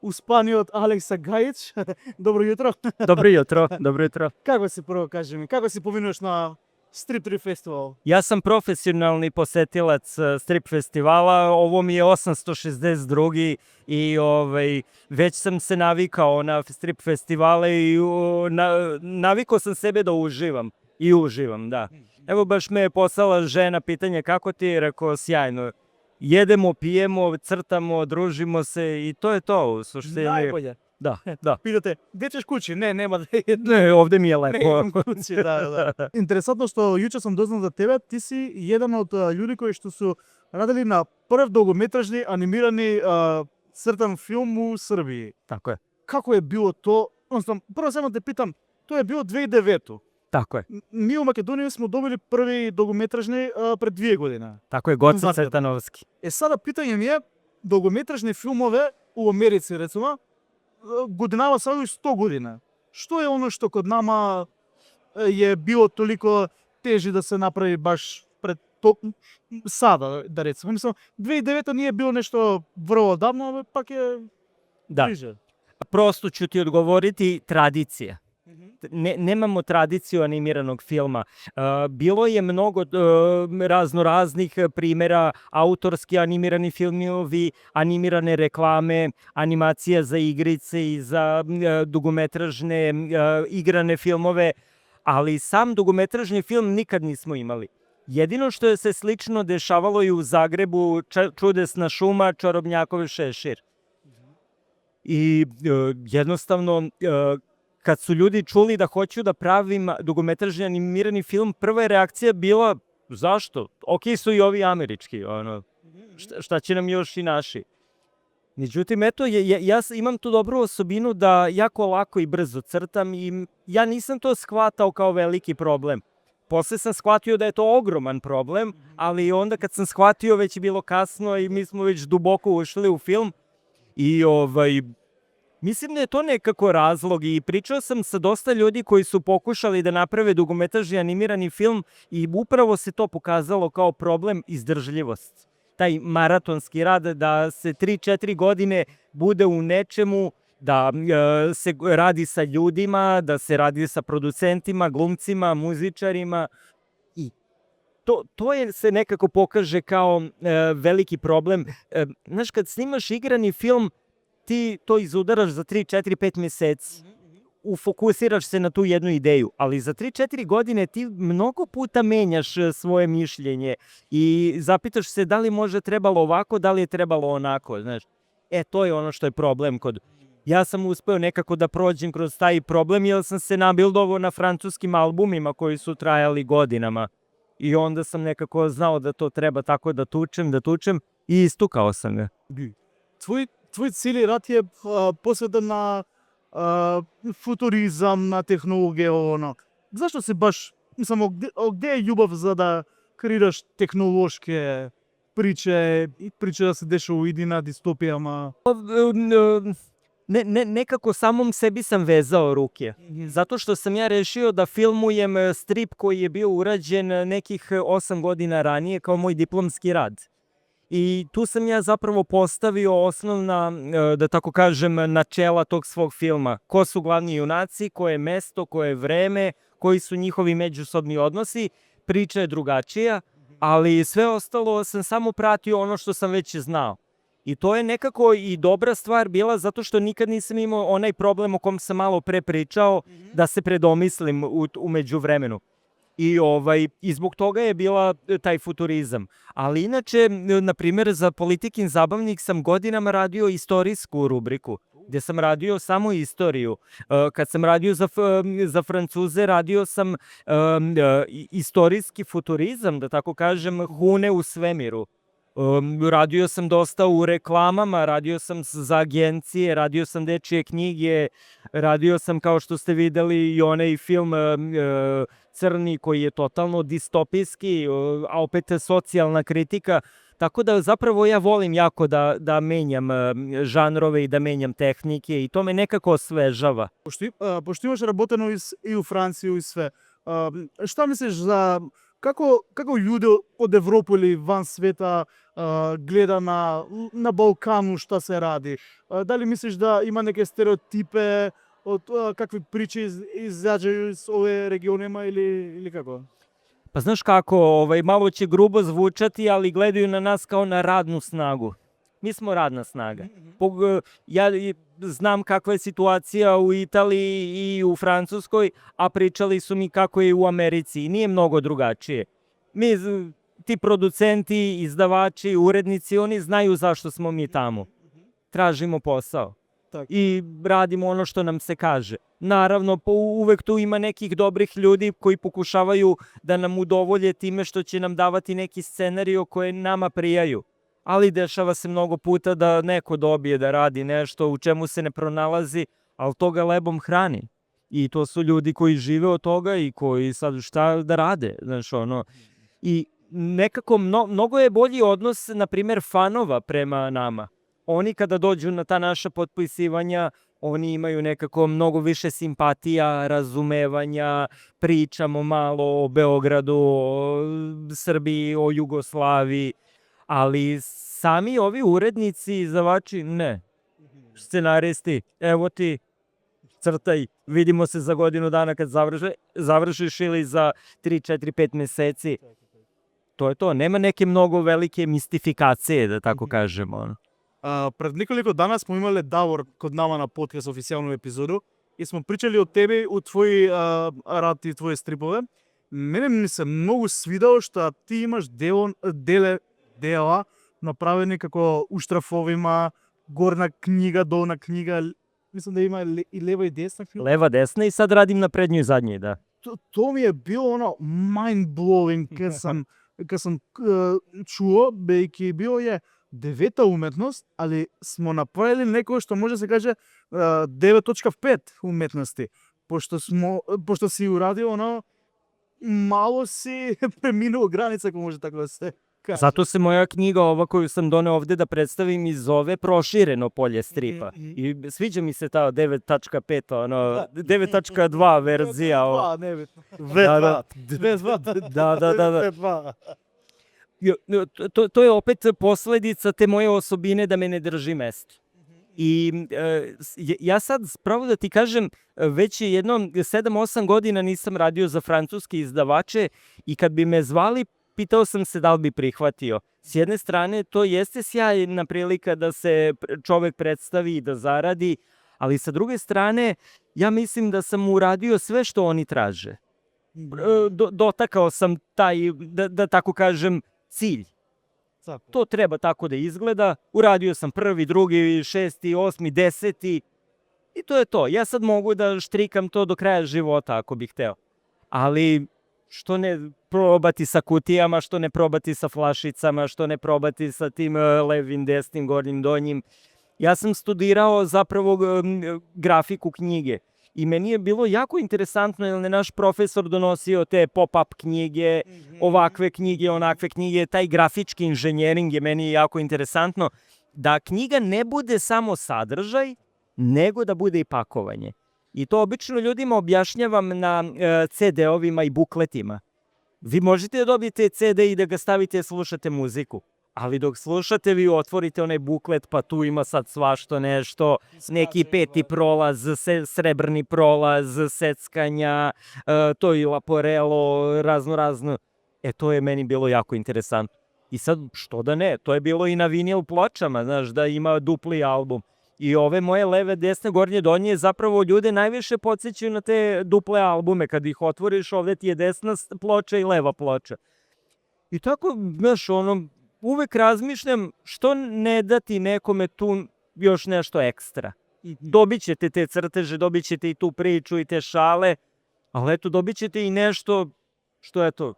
успаниот Алекса Гајич. Добро јутро. Dobro jutro, dobro jutro. Како си прво, кажи ми, како си повинуваш на Strip 3 фестивал? Ja sam profesionalni posetilac strip festivala, ovo mi je 862. I već sam se navikao na strip festivale i navikao sam sebe da uživam. I uživam, da. Evo baš me je poslala žena pitanje kako ti je, rekao sjajno. Jedemo, pijemo, crtamo, družimo se i to je to u suštini. Најбоље. Da, da. Питате, где ćeš kući? Не, нема да Ne, ovde mi je Не lepo. идам kući, да. Интересантно што јуче сам дознал за тебе, ти си еден од луѓе кои што су радели на прв долгометражни анимирани цртан филм у Србiji. Tako je, Како е било то? Односно, прво само те питам, тоа е било 2009. tako je. Ние у Македонија сме добили први долгометражни пред 2 години. Tako je, Goca Zato. Cvetanovski. Сада питање ми е, долгометражни филмове у Америци, рецимо, годинава само и 100 година. Што е оно што код нама е било толико тежи да се направи баш пред сада, да рецимо. Мислам, 2009 nije било нешто врво давно, але пак е Da. ближе. Prosto ću ti odgovoriti tradicija. Nemamo tradiciju animiranog filma. Bilo je mnogo raznoraznih primjera, autorski animirani filmovi, animirane reklame, animacija za igrice i za dugometražne igrane filmove, ali sam dugometražni film nikad nismo imali. Jedino što je se slično dešavalo i u Zagrebu, Čudesna šuma, Čarobnjakov šešir. I jednostavno, kad su ljudi čuli da hoću da pravim dugometražni animirani film, prva je reakcija bila, zašto? Ok su i ovi američki, šta će nam još i naši? Međutim, eto, ja imam tu dobru osobinu da jako lako i brzo crtam i ja nisam to shvatao kao veliki problem. Posle sam shvatio da je to ogroman problem, ali onda kad sam shvatio već je bilo kasno i mi smo već duboko ušli u film i mislim da je to nekako razlog i pričao sam sa dosta ljudi koji su pokušali da naprave dugometražni animirani film i upravo se to pokazalo kao problem izdržljivost. Taj maratonski rad da se 3-4 godine bude u nečemu, da se radi sa ljudima, da se radi sa producentima, glumcima, muzičarima i to se nekako pokaže kao veliki problem. Znaš, kad snimaš igrani film, ti to izudaraš za 3-4-5 mjeseci. Ufokusiraš se na tu jednu ideju, ali za 3-4 godine ti mnogo puta menjaš svoje mišljenje i zapitaš se da li može trebalo ovako, da li je trebalo onako, znaš. To je ono što je problem kod... Ja sam uspeo nekako da prođem kroz taj problem jer sam se nabildovao na francuskim albumima koji su trajali godinama. I onda sam nekako znao da to treba tako da tučem i istukao sam ga. Твој цели рад е посветен на футуризам, на технологија, Зашто се баш, мислам, где е љубов за да креираш технолошке приче да се деша у идина дистопија, Nekako samom sebi sam vezao ruke. Zato što sam ja rešio da filmujem strip koji je bio urađen nekih 8 godina ranije kao moj diplomski rad. I tu sam ja zapravo postavio osnovna, da tako kažem, načela tog svog filma. Ko su glavni junaci, koje je mesto, koje je vreme, koji su njihovi međusobni odnosi. Priča je drugačija, ali sve ostalo sam samo pratio ono što sam već znao. I to je nekako i dobra stvar bila zato što nikad nisam imao onaj problem o kom sam malo pre pričao da se predomislim u međuvremenu. I zbog toga je bila taj futurizam. Ali inače, na primjer, za Politikin zabavnik sam godinama radio istorijsku rubriku, gdje sam radio samo istoriju. Kad sam radio za Francuze, radio sam istorijski futurizam, da tako kažem, hune u svemiru. Radio sam dosta u reklamama, radio sam za agencije, radio sam dečije knjige, radio sam, kao što ste videli, i onaj film Crni koji je totalno distopijski, a opet socijalna kritika. Tako da zapravo ja volim jako da menjam žanrove i da menjam tehnike i to me nekako osvežava. Пошто имаш работено и у Франција и све. Шта мислиш за како луѓе од Европа или ван света гледа на Балкану šta се ради? Дали мислиш да има неке стереотипе од какви причи изаѓају из ове регионима или како? Pa znaš kako, malo će grubo zvučati, ali gledaju na nas kao na radnu snagu. Mi smo radna snaga. Ja znam kakva je situacija u Italiji i u Francuskoj, a pričali su mi kako je u Americi i nije mnogo drugačije. Ti producenti, izdavači, urednici, oni znaju zašto smo mi tamo. Tražimo posao. I radimo ono što nam se kaže. Naravno, uvek tu ima nekih dobrih ljudi koji pokušavaju da nam udovolje time što će nam davati neki scenario koje nama prijaju. Ali dešava se mnogo puta da neko dobije da radi nešto u čemu se ne pronalazi, ali to ga lebom hrani. I to su ljudi koji žive od toga i koji sad šta da rade, znaš ono. I nekako mnogo je bolji odnos, na primjer, fanova prema nama. Oni kada dođu na ta naša potpisivanja, oni imaju nekako mnogo više simpatija, razumevanja, pričamo malo o Beogradu, o Srbiji, o Jugoslaviji, ali sami ovi urednici, izdavači, ne. Scenaristi, evo ti, crtaj, vidimo se za godinu dana kad završiš ili za 3, 4, 5 meseci. To je to, nema neke mnogo velike mistifikacije, da tako kažemo. Пред неколку дана смо имале Давор код нама на подкаст официјалну епизоду и смо причали од тебе, од твои рад и твои стрипове. Мене ми се многу свидало што ти имаш дела направени како уштрафовима, горна книга, долна книга, мислам да има и лева и десна книга. Leva, desna i sad radim na prednjoj i zadnjoj, da. To mi je bilo ono mind blowing kad sam čuo, бејќи био е девета уметност, али смо направили некој што може да се каже 9.5 уметности, пошто си урадил оно malo si preminuo granica, ako može tako da se kaže. Zato se moja knjiga, ova koju sam doneo ovde da predstavim, i zove Prošireno polje stripa. I sviđa mi se ta 9.5, ono, 9.2 verzija. Da. To je opet posledica te moje osobine da me ne drži mesto. I ja sad, pravo da ti kažem, već jedno 7-8 godina nisam radio za francuske izdavače i kad bi me zvali, pitao sam se da li bi prihvatio. S jedne strane, to jeste sjajna prilika da se čovek predstavi i da zaradi, ali sa druge strane, ja mislim da sam uradio sve što oni traže. Dotakao sam taj, da tako kažem, cilj. To treba tako da izgleda. Uradio sam 1., 2., 6., 8., 10. I to je to. Ja sad mogu da štrikam to do kraja života ako bih hteo. Ali što ne probati sa kutijama, što ne probati sa flašicama, što ne probati sa tim levim, desnim, gornjim, donjim. Ja sam studirao zapravo grafiku knjige. I meni je bilo jako interesantno jer je naš profesor donosio te pop-up knjige, ovakve knjige, onakve knjige, taj grafički inženjering je meni jako interesantno, da knjiga ne bude samo sadržaj, nego da bude i pakovanje. I to obično ljudima objašnjavam na CD-ovima i bukletima. Vi možete da dobijete CD i da ga stavite i slušate muziku. Ali dok slušate, vi otvorite onaj buklet, pa tu ima sad svašto nešto, neki 5. prolaz, srebrni prolaz, seckanja, to i Laporello, razno. To je meni bilo jako interesantno. I sad, što da ne, to je bilo i na vinil pločama, znaš, da ima dupli album. I ove moje leve, desne, gornje, donje, zapravo ljude najviše podsjećaju na te duple albume. Kad ih otvoriš, ovde ti je desna ploča i leva ploča. I tako, znaš, uvek razmišljam što ne dati nekome tu još nešto ekstra. Dobit ćete te crteže, dobit ćete i tu priču i te šale, ali eto, dobit ćete i nešto što, eto,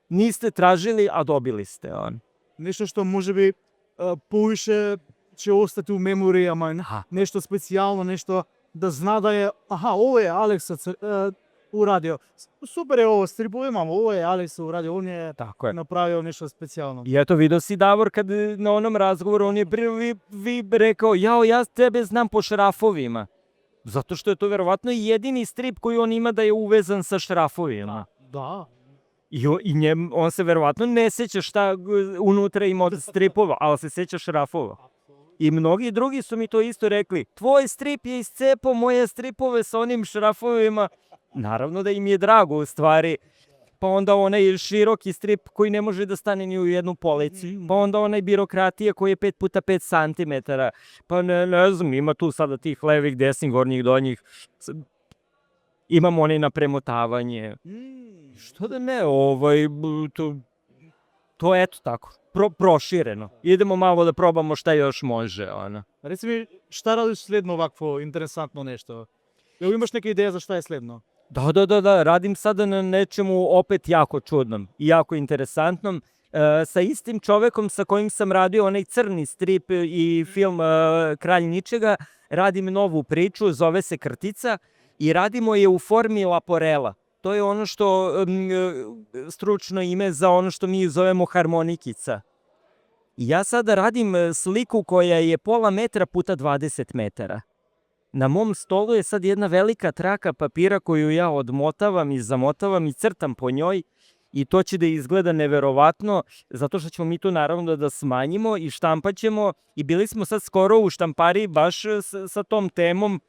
niste tražili, a dobili ste. Nešto što može bi повише će ostati u memorijama, nešto specijalno, nešto da zna da je, ovo je Aleksa uradio. Super je ovo, stripovima, ovo je Aleksa uradio, on je napravio nešto specijalno. I eto, vidio si Davor kad na onom razgovoru, on je prvi rekao, ja tebe znam po šrafovima. Zato što je to verovatno jedini strip koji on ima da je uvezan sa šrafovima. Da. On se verovatno ne seća šta unutra ima od stripova, ali se seća šrafova. I mnogi drugi su mi to isto rekli. Tvoj strip je iscepao moje stripove sa onim šrafovima. Naravno da im je drago u stvari. Pa onda onaj široki strip koji ne može da stane ni u jednu policu. Pa onda onaj birokratija koji je 5x5 cm. Pa ne znam, ima tu sada tih levih, desnih, gornjih, donjih. Imamo onaj na premotavanje. Što da ne, to je eto tako, prošireno. Idemo malo da probamo šta još može, ono. Reci mi, šta radiš следно ovakvo interesantno nešto? Jel imaš neka ideja za šta je следно? Da, radim sada na nečemu opet jako čudnom i jako interesantnom. Sa istim čovekom sa kojim sam radio onaj crni strip i film Kralj ničega, radim novu priču, zove se Krtica i radimo je u formi laporela. To je ono što stručno ime za ono što mi zovemo harmonikica. I ja sada radim sliku koja je pola metra puta 20 metara. Na mom stolu je sad jedna velika traka papira koju ja odmotavam i zamotavam i crtam po njoj i to će da izgleda neverovatno zato što ćemo mi to naravno da smanjimo i štampat ćemo i bili smo sad skoro u štampari baš sa tom temom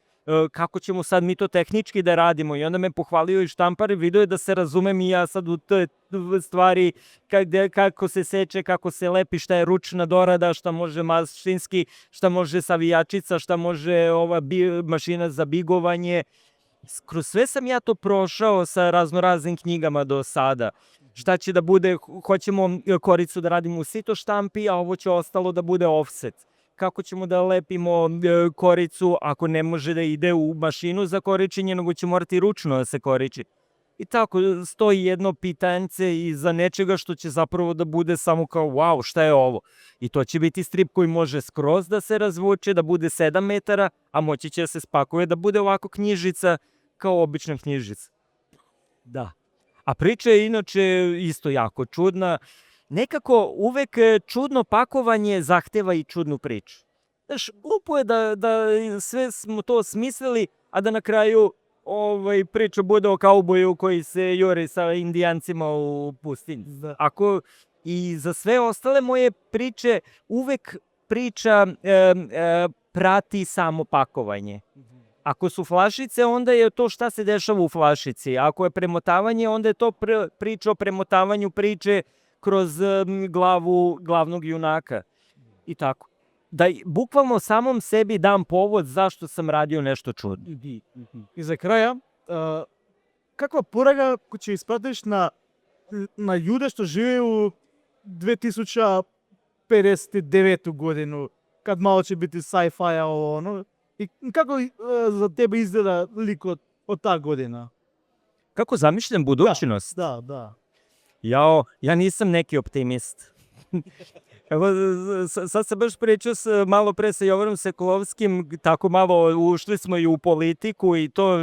kako ćemo sad mi to tehnički da radimo i onda me pohvalio i štampar i vidio je da se razumem i ja sad u te stvari kako se seče, kako se lepi, šta je ručna dorada, šta može mašinski, šta može savijačica, šta može ova mašina za bigovanje. Kroz sve sam ja to prošao sa raznoraznim knjigama do sada. Šta će da bude, hoćemo koricu da radimo u sito štampi, a ovo će ostalo da bude offset. Kako ćemo da lepimo koricu ako ne može da ide u mašinu za koričenje, nego će morati ručno da se koriči. I tako stoji jedno pitanje iza nečega što će zapravo da bude samo kao wow, šta je ovo? I to će biti strip koji može skroz da se razvuče, da bude 7 metara, a moći će da se spakuje da bude ovako knjižica kao obična knjižica. Da. A priča je inače isto jako čudna. Nekako uvek čudno pakovanje zahteva i čudnu priču. Znaš, glupo je da sve smo to smislili, a da na kraju priča bude o kauboju koji se juri sa indijancima u pustinji. I za sve ostale moje priče uvek priča prati samo pakovanje. Ako su flašice, onda je to šta se dešava u flašici. Ako je premotavanje, onda je to priča o premotavanju priče kroz glavu glavnog junaka. I tako. Da bukvalno samom sebi dam povod zašto sam radio nešto čudno. I za kraja, kakva poraka će ispratиш na ljude što žive u 2059 godinu, kad malo će biti sci-fi, ono, i kako za tebe izgleda lik od ta godina? Kako zamišljam budućnost? Da. Ja nisam neki optimist. Evo, sad sam baš pričao malo pre sa Jovanom Sekulovskim, tako malo ušli smo i u politiku i to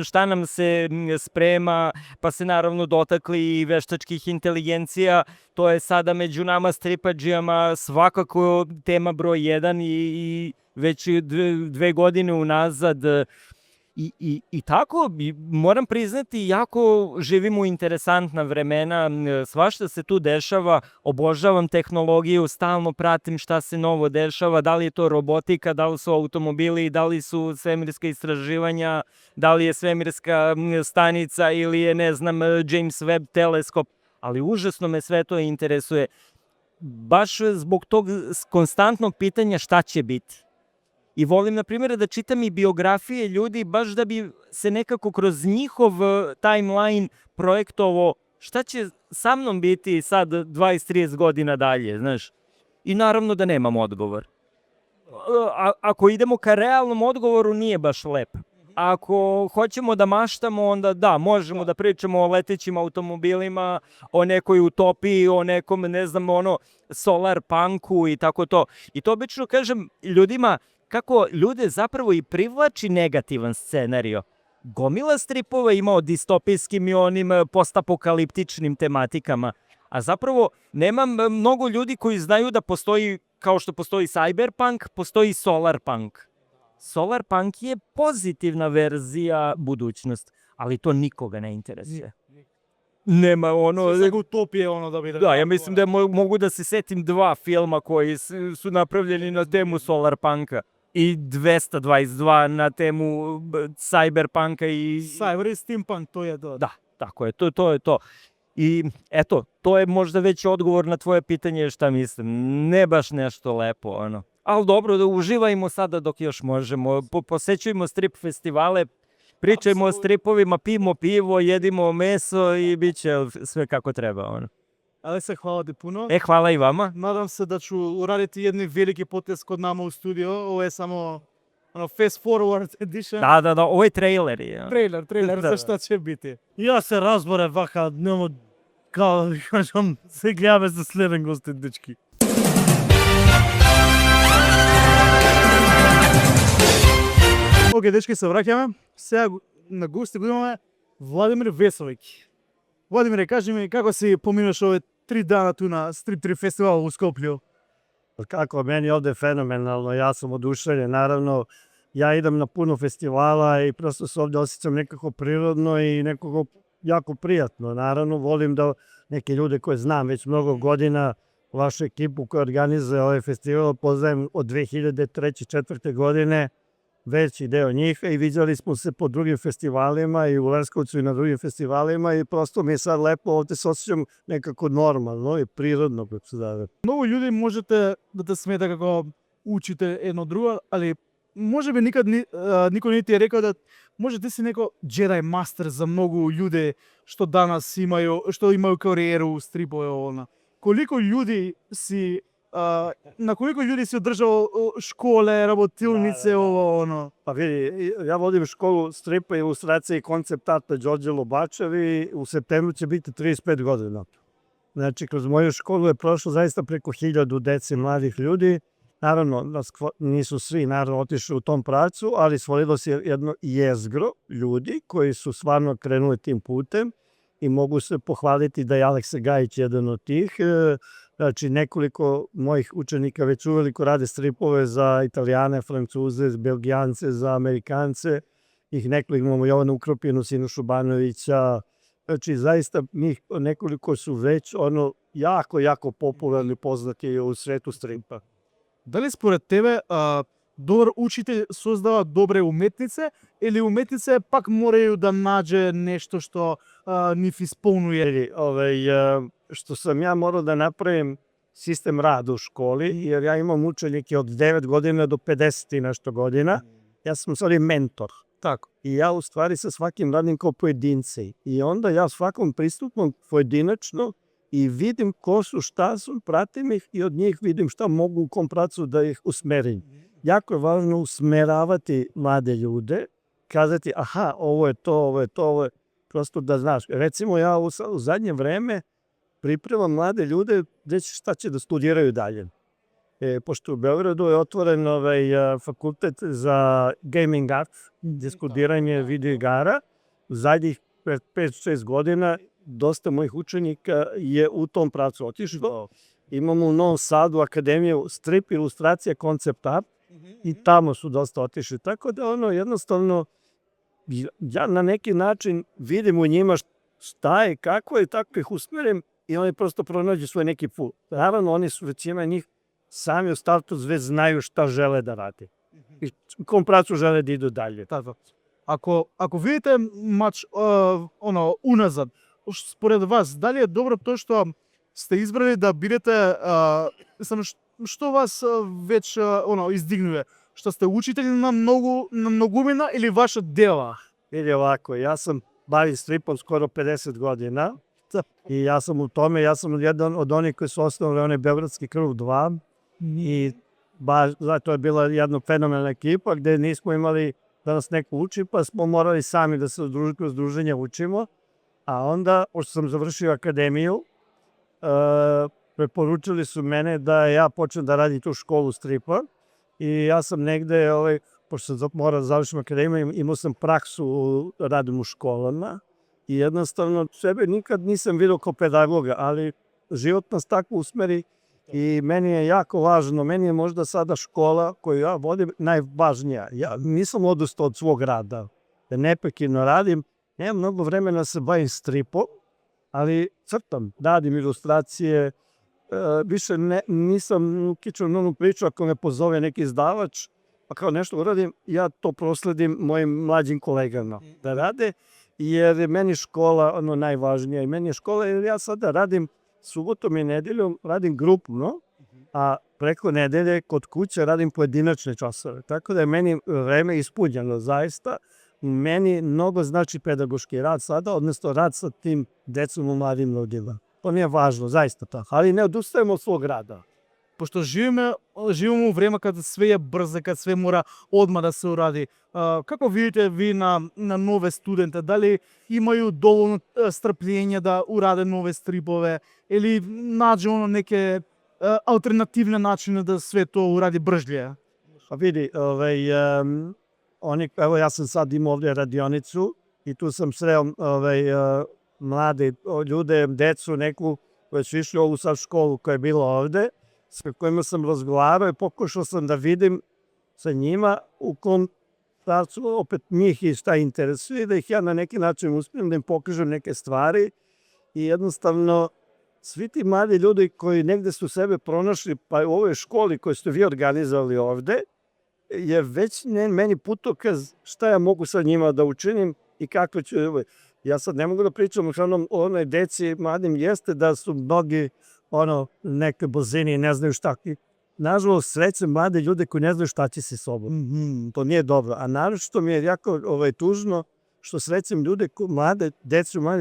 šta nam se sprema, pa se naravno dotakli i veštačkih inteligencija, to je sada među nama stripadžijama svakako tema broj 1 i već 2 godine unazad. I tako, moram priznati, jako živimo u interesantna vremena, svašta se tu dešava, obožavam tehnologiju, stalno pratim šta se novo dešava, da li je to robotika, da li su automobili, da li su svemirska istraživanja, da li je svemirska stanica ili je, ne znam, James Webb teleskop, ali užasno me sve to interesuje. Baš zbog tog konstantnog pitanja šta će biti. I volim, na primjer, da čitam i biografije ljudi, baš da bi se nekako kroz njihov timeline projektovao šta će sa mnom biti sad 20-30 godina dalje, znaš. I naravno da nemam odgovor. Ako idemo ka realnom odgovoru, nije baš lep. Ako hoćemo da maštamo, onda da, možemo da pričamo o letećim automobilima, o nekoj utopiji, o nekom, ne znam, solar punku i tako to. I to obično kažem ljudima, kako ljude zapravo i privlači negativan scenario. Gomila stripova ima o distopijskim i onim postapokaliptičnim tematikama, a zapravo nema mnogo ljudi koji znaju da postoji, kao što postoji cyberpunk, postoji solarpunk. Solarpunk je pozitivna verzija budućnosti, ali to nikoga ne interesuje. nema ono... Sve utopije ono da bi... Da, ja mislim da mogu da se setim 2 filma koji su napravljeni na temu solarpunka i 222 na temu cyberpunka i... Cyber i steampunk, to je to. Da, tako je, to je to. I eto, to je možda već odgovor na tvoje pitanje šta mislim. Ne baš nešto lepo, ono. Ali dobro, da uživajmo sada dok još možemo. Posećujemo strip festivale, pričajmo o stripovima, pijemo pivo, jedimo meso i bit će sve kako treba, ono. Алекса, хвала ти пуно. Hvala i vama. Надам се да ќе урадите едни велики потез код нама у студио. Ово е само fast forward edition. Da, ovo je trailer. Ja. Трейлер Да. за што ќе бити. Ja se razbore vaka, nemo, kao, kažem, se gledаме за следен гостин, дечки. Океј, дечки, се враќаме. Сега на гости го имаме Владимир Весовиќ. Владимире, кажи ми како си поминуваш овие 3 дана ту на Strip 3 фестивал у Скопје? Kako, meni je ovde fenomenalno, ja sam oduševljen, naravno, ja idem na puno festivala i prosto se ovde osjećam nekako prirodno i nekako jako prijatno. Naravno, volim da neke ljude koje znam već mnogo godina, vašu ekipu koja organizuje ovaj festival, poznajem od 2003. 2004. godine, veći deo njih i viđali smo se po drugim festivalima i u Leskovcu i na drugim festivalima i prosto mi je sad lepo, ovde se osjećam nekako normalno i prirodno, kako se zove. Многу луѓе можете да те смета како учите едно друго, али може би никад никој не ти е рекол да може ти си неко Jedi Master за многу луѓе што данас имају кариеру у стрипове овона. Колико луѓе си на колико луѓе си одржал школе, работилнице, ово оно? Pa vidi, ja vodim školu stripa, ilustracije i koncept arta Đorđe Lobačev i u septembru će biti 35 godina. Znači, kroz moju školu je prošlo zaista preko 1000 dece mladih ljudi. Naravno, nisu svi naravno otišli u tom pravcu, ali stvorilo se jedno jezgro ljudi koji su stvarno krenuli tim putem i mogu se pohvaliti da je Aleksa Gajić jedan od tih. Znači, nekoliko mojih učenika već uveliko rade stripove za Italijane, Francuze, Belgijance, za Amerikance. Ih nekoliko imamo Jovana Ukropinu, Sinošu Banovića. Znači, zaista njih nekoliko su već jako popularni, poznati u svetu stripa. Дали според тебе добар учител создава добре уметнице или уметнице пак морају да наđe нешто што нив исполнує? Što sam ja morao da napravim sistem rada u školi, jer ja imam učenike od 9 godina do 50 i nešto godina. Ja sam stvari mentor. Tako. I ja u stvari sa svakim radim kao pojedinci. I onda ja svakom pristupom pojedinačno i vidim ko su, šta su, pratim ih i od njih vidim šta mogu u kom pracu da ih usmerim. Jako je važno usmeravati mlade ljude, kazati aha, ovo je to, prosto da znaš. Recimo ja u zadnje vreme pripremam mlade ljude šta će da studiraju dalje. Pošto u Beogradu je otvoren fakultet za gaming art, diskutiranje video igara. U zadnjih 5-6 godina dosta mojih učenika je u tom pravcu otišlo. Imamo u Novom Sadu akademiju strip, ilustracija, koncept art i tamo su dosta otišli. Tako da jednostavno ja na neki način vidim u njima šta je, kako je, tako ih usmerim i oni prosto pronađu svoj neki put. Naravno, oni su većina njih sami u startu već znaju šta žele da rade. I u kom pravcu žele da idu dalje. Така. Ако видите мач уназад, според вас, дали е добро тоа што сте избрали да бидете што вас веќе издигнува? Што сте учители на многумина или ваша дела? Vidi ovako, ja sam bavim stripom skoro 50 godina i ja sam u tome, ja sam jedan od onih koji su osnovali onaj Beogradski krug 2 i to je bila jedna fenomenalna ekipa gde nismo imali da nas neko uči, pa smo morali sami da se kroz druženja učimo, a onda, pošto sam završio akademiju, preporučili su mene da ja počnem da radim tu školu stripa i ja sam negde, pošto sam morao da završim akademiju, imao sam praksu radim u školama i jednostavno sebe nikad nisam vidio kao pedagoga, ali život nas tako usmeri i meni je jako važno, meni je možda sada škola koju ja vodim najvažnija. Ja nisam odustao od svog rada, da neprekidno radim, nemam mnogo vremena da se bavim stripom ali crtam, radim ilustracije, više nisam ukičan na onu priču ako me pozove neki izdavač, pa kao nešto uradim, ja to prosledim mojim mlađim kolegama da rade, jer je meni škola ono najvažnija i meni je škola jer ja sada radim subotom i nedeljom, radim grupno, a preko nedelje kod kuće radim pojedinačne časove, tako da je meni vreme ispunjeno zaista. Meni mnogo znači pedagoški rad sada, odnosno rad sa tim decom u mladim ljudima. To mi je važno, zaista tako, ali ne odustajemo od svog rada. Pošto živimo u време kad sve je brzo, kad sve mora odmah da se uradi. Kako vidite vi na nove studente? Da li imaju dovoljno strpljenja da urade nove stripove ili nađe neke alternativne načine da sve to uradi brže? Pa vidi, evo ja sam sad imao ovdje radionicu i tu sam sreo mlade ljude, decu neku koji su išli u ovu sad školu koja je bila ovde, sa kojima sam razgovarao i pokušao sam da vidim sa njima u kom pravcu opet njih i šta interesuje, da ih ja na neki način uspijem da im pokažem neke stvari i jednostavno svi ti mladi ljudi koji negde su sebe pronašli, pa u ovoj školi koju ste vi organizovali ovde, je već meni putokaz šta ja mogu sa njima da učinim i kako ću. Ja sad ne mogu da pričam o onoj deci mladim, jeste da su mnogi neke bozini ne znaju šta. Nažalost, srećem mlade ljude koji ne znaju šta će se sobom. To nije dobro. A naročito mi je jako tužno što srećem ljude, mlade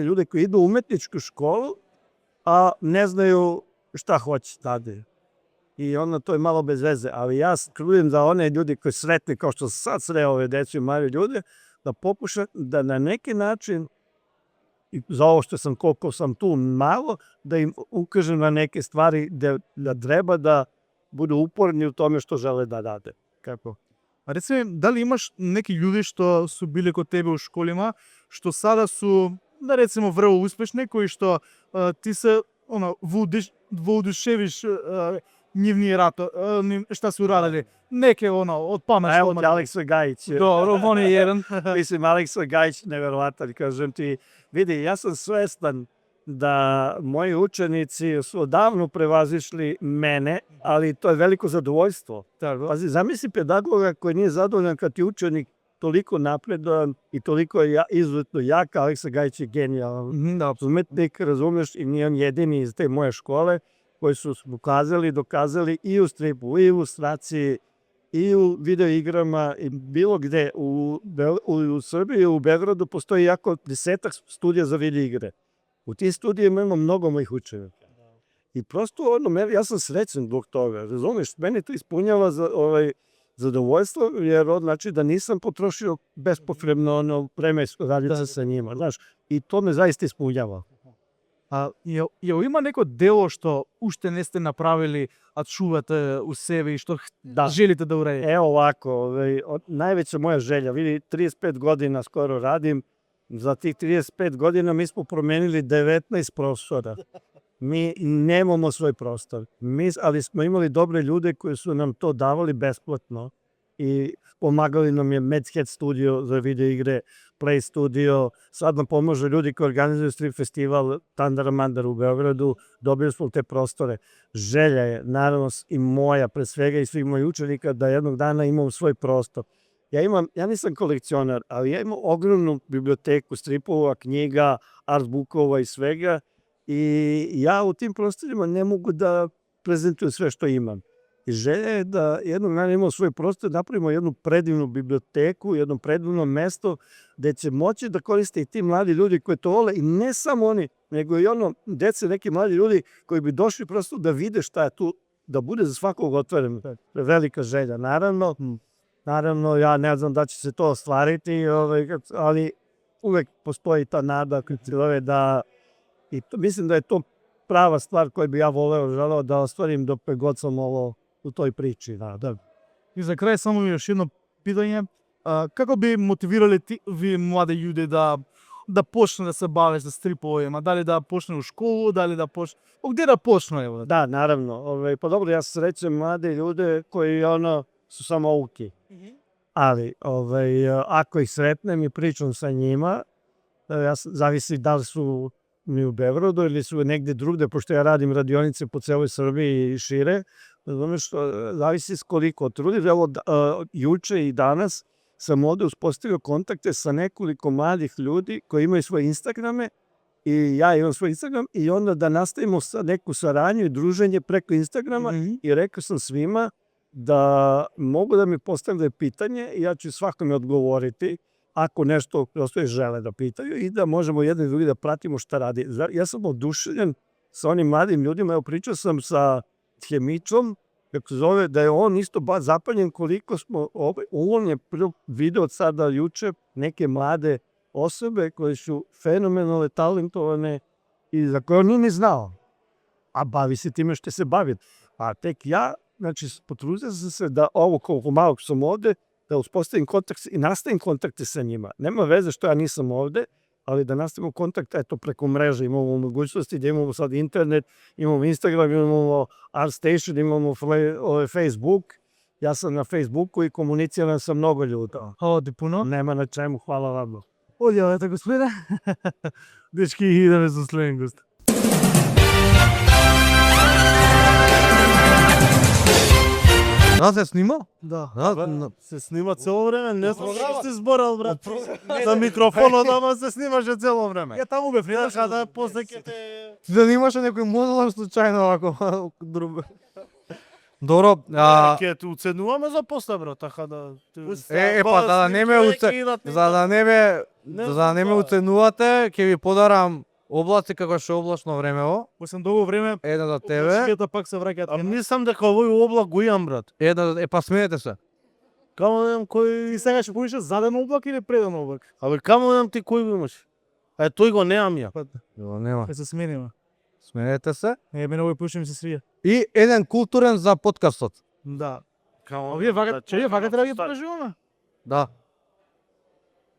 ljude koji idu u umetničku školu, a ne znaju šta hoće tada. I to je malo bez veze, ali ja skrujem da one ljudi koji sretni, kao što sad sreo ove deci i mlade ljude, da pokušam da na neki način, i za ovo što sam, koliko sam tu malo, da im ukažem na neke stvari da treba da budu uporni u tome što žele da rade. Kako? A reci mi, da li imaš neki ljudi što su bili kod tebe u školima, što sada su, da recimo, vrlo uspešni, koji što ti se воодушевиш нивниот рад, šta su uradili, neke od pamet. Evo ti Aleksa Gajić. Dobro, on je jedan. Mislim, Aleksa Gajić, neverovatan, kažem ti. Vidi, ja sam svestan da moji učenici su odavno prevazišli mene, ali to je veliko zadovoljstvo. Pazi, zamisli pedagoga koji nije zadovoljan kad ti učenik toliko napredovan i toliko izuzetno jak. Aleksa Gajić je genijalan umetnik, razumeš, i nije on jedini iz te moje škole koji su dokazali i u stripu, i u ilustraciji, i u video igrama, i bilo gde. U Srbiji, u Beogradu, postoji jako 10-ak studija za video igre. U tih studijima imamo mnogo mojih učenika. I prosto, ja sam srećen zbog toga, razumiješ? Meni to ispunjava zadovoljstvo, jer znači da nisam potrošio bespotrebno vreme raditi sa njima, znaš? I to me zaista ispunjava. Jel ima neko delo što ušte ne ste napravili, a čuvate u sebi i što želite da uradite? Evo ovako, najveća moja želja, vidi, 35 godina skoro radim, za tih 35 godina mi smo promenili 19 prostora. Mi nemamo svoj prostor, ali smo imali dobre ljude koji su nam to davali besplatno i pomagali nam je Medhead studio za video igre, Play studio, sad nam pomažu ljudi koji organizuju strip festival Tandara Mandara u Beogradu, dobili smo te prostore. Želja je, naravno i moja, pre svega i svih mojih učenika, da jednog dana imam svoj prostor. Ja nisam kolekcionar, ali ja imam ogromnu biblioteku stripova, knjiga, artbookova i svega i ja u tim prostorima ne mogu da prezentujem sve što imam. I želja je da jednog dana imamo svoj prostor, napravimo jednu predivnu biblioteku, jedno predivno mesto gde će moći da koriste i ti mladi ljudi koji to vole i ne samo oni, nego i dece, neki mladi ljudi koji bi došli prosto da vide šta je tu, da bude za svakog otvoreno. Velika želja, naravno, ja ne znam da će se to ostvariti, ali uvek postoji ta nada i mislim da je to prava stvar koju bi ja želeo da ostvarim dok god sam u toj priči. И за крај само još jedno pitanje. Kako bi motivirali vi mlade ljude da počne da se bave sa stripovima? Da li da počne u školu, da li da počne... Gde da počne? Da, naravno. Pa dobro, ja se srećem mlade ljude koji su samo uki. Ali ako ih sretnem i pričam sa njima, zavisi da li su ми у Бевроду или су негде другде, пошто ја радим радионице по целој Србија и шире, разумеш, зависи с колико труди. Ево, јуче и данас сам овде успоставио контакте sa nekoliko mladih ljudi koji imaju svoje Instagrame i ja imam svoj Instagram i onda da nastavimo sa neku saradnju i druženje preko Instagrama i rekao sam svima da mogu da mi postavljaju pitanje i ja ću svakome odgovoriti ako nešto prosto žele da pitaju i da možemo jedni drugi da pratimo šta radi. Ja sam oduševljen sa onim mladim ljudima, evo pričao sam sa Hemičom, kako se zove, da je on isto baš zapaljen koliko smo, on je video od sada juče neke mlade osobe koje su fenomenalne, talentovane i za koje on nije ni znao, a bavi se time što se bavi. A tek ja, znači, potrudio sam se da ovo koliko malo sam ovde, da uspostavim kontakt i nastavim kontakte sa njima. Nema veze što ja nisam ovde, ali da nastavimo kontakt, eto, preko mreže, imamo mogućnosti da imamo sad internet, imamo Instagram, imamo ArtStation, imamo Facebook. Ja sam na Facebooku i komuniciram sa mnogo ljuda. Hvala ти puno. Nema na čemu, hvala vam. Одјавете, господине. Дечки, идеме со следен гост. Да се снима? Да. Се снима цело време, не знам што сте зборал, брат. За микрофонот, ама се снимаше цело време. Ја таму бев, не Така да после ќе те... Да немаше некој модел случајно овако друго. Добро, Ќе те уценуваме за поста, брат, така да... па да не ме за да не ме уценувате, ќе ви подарам облаци како што е облачно времево. После долго време, Една за тебе, облачките пак се враќаат. А мислам дека овој облак го имам, брат. една па сменете се. Камо да имам кој... И сега ќе поише заден облак или преден облак? Абе, камо да имам ти кој го имаш? Тој го немам ја. Јо, нема. Ќе се смениме. Сменете се. Мене овој поише ми се свија. И еден културен за подкастот. Да. Камо... А вие вака треба да ги покажуваме? Да.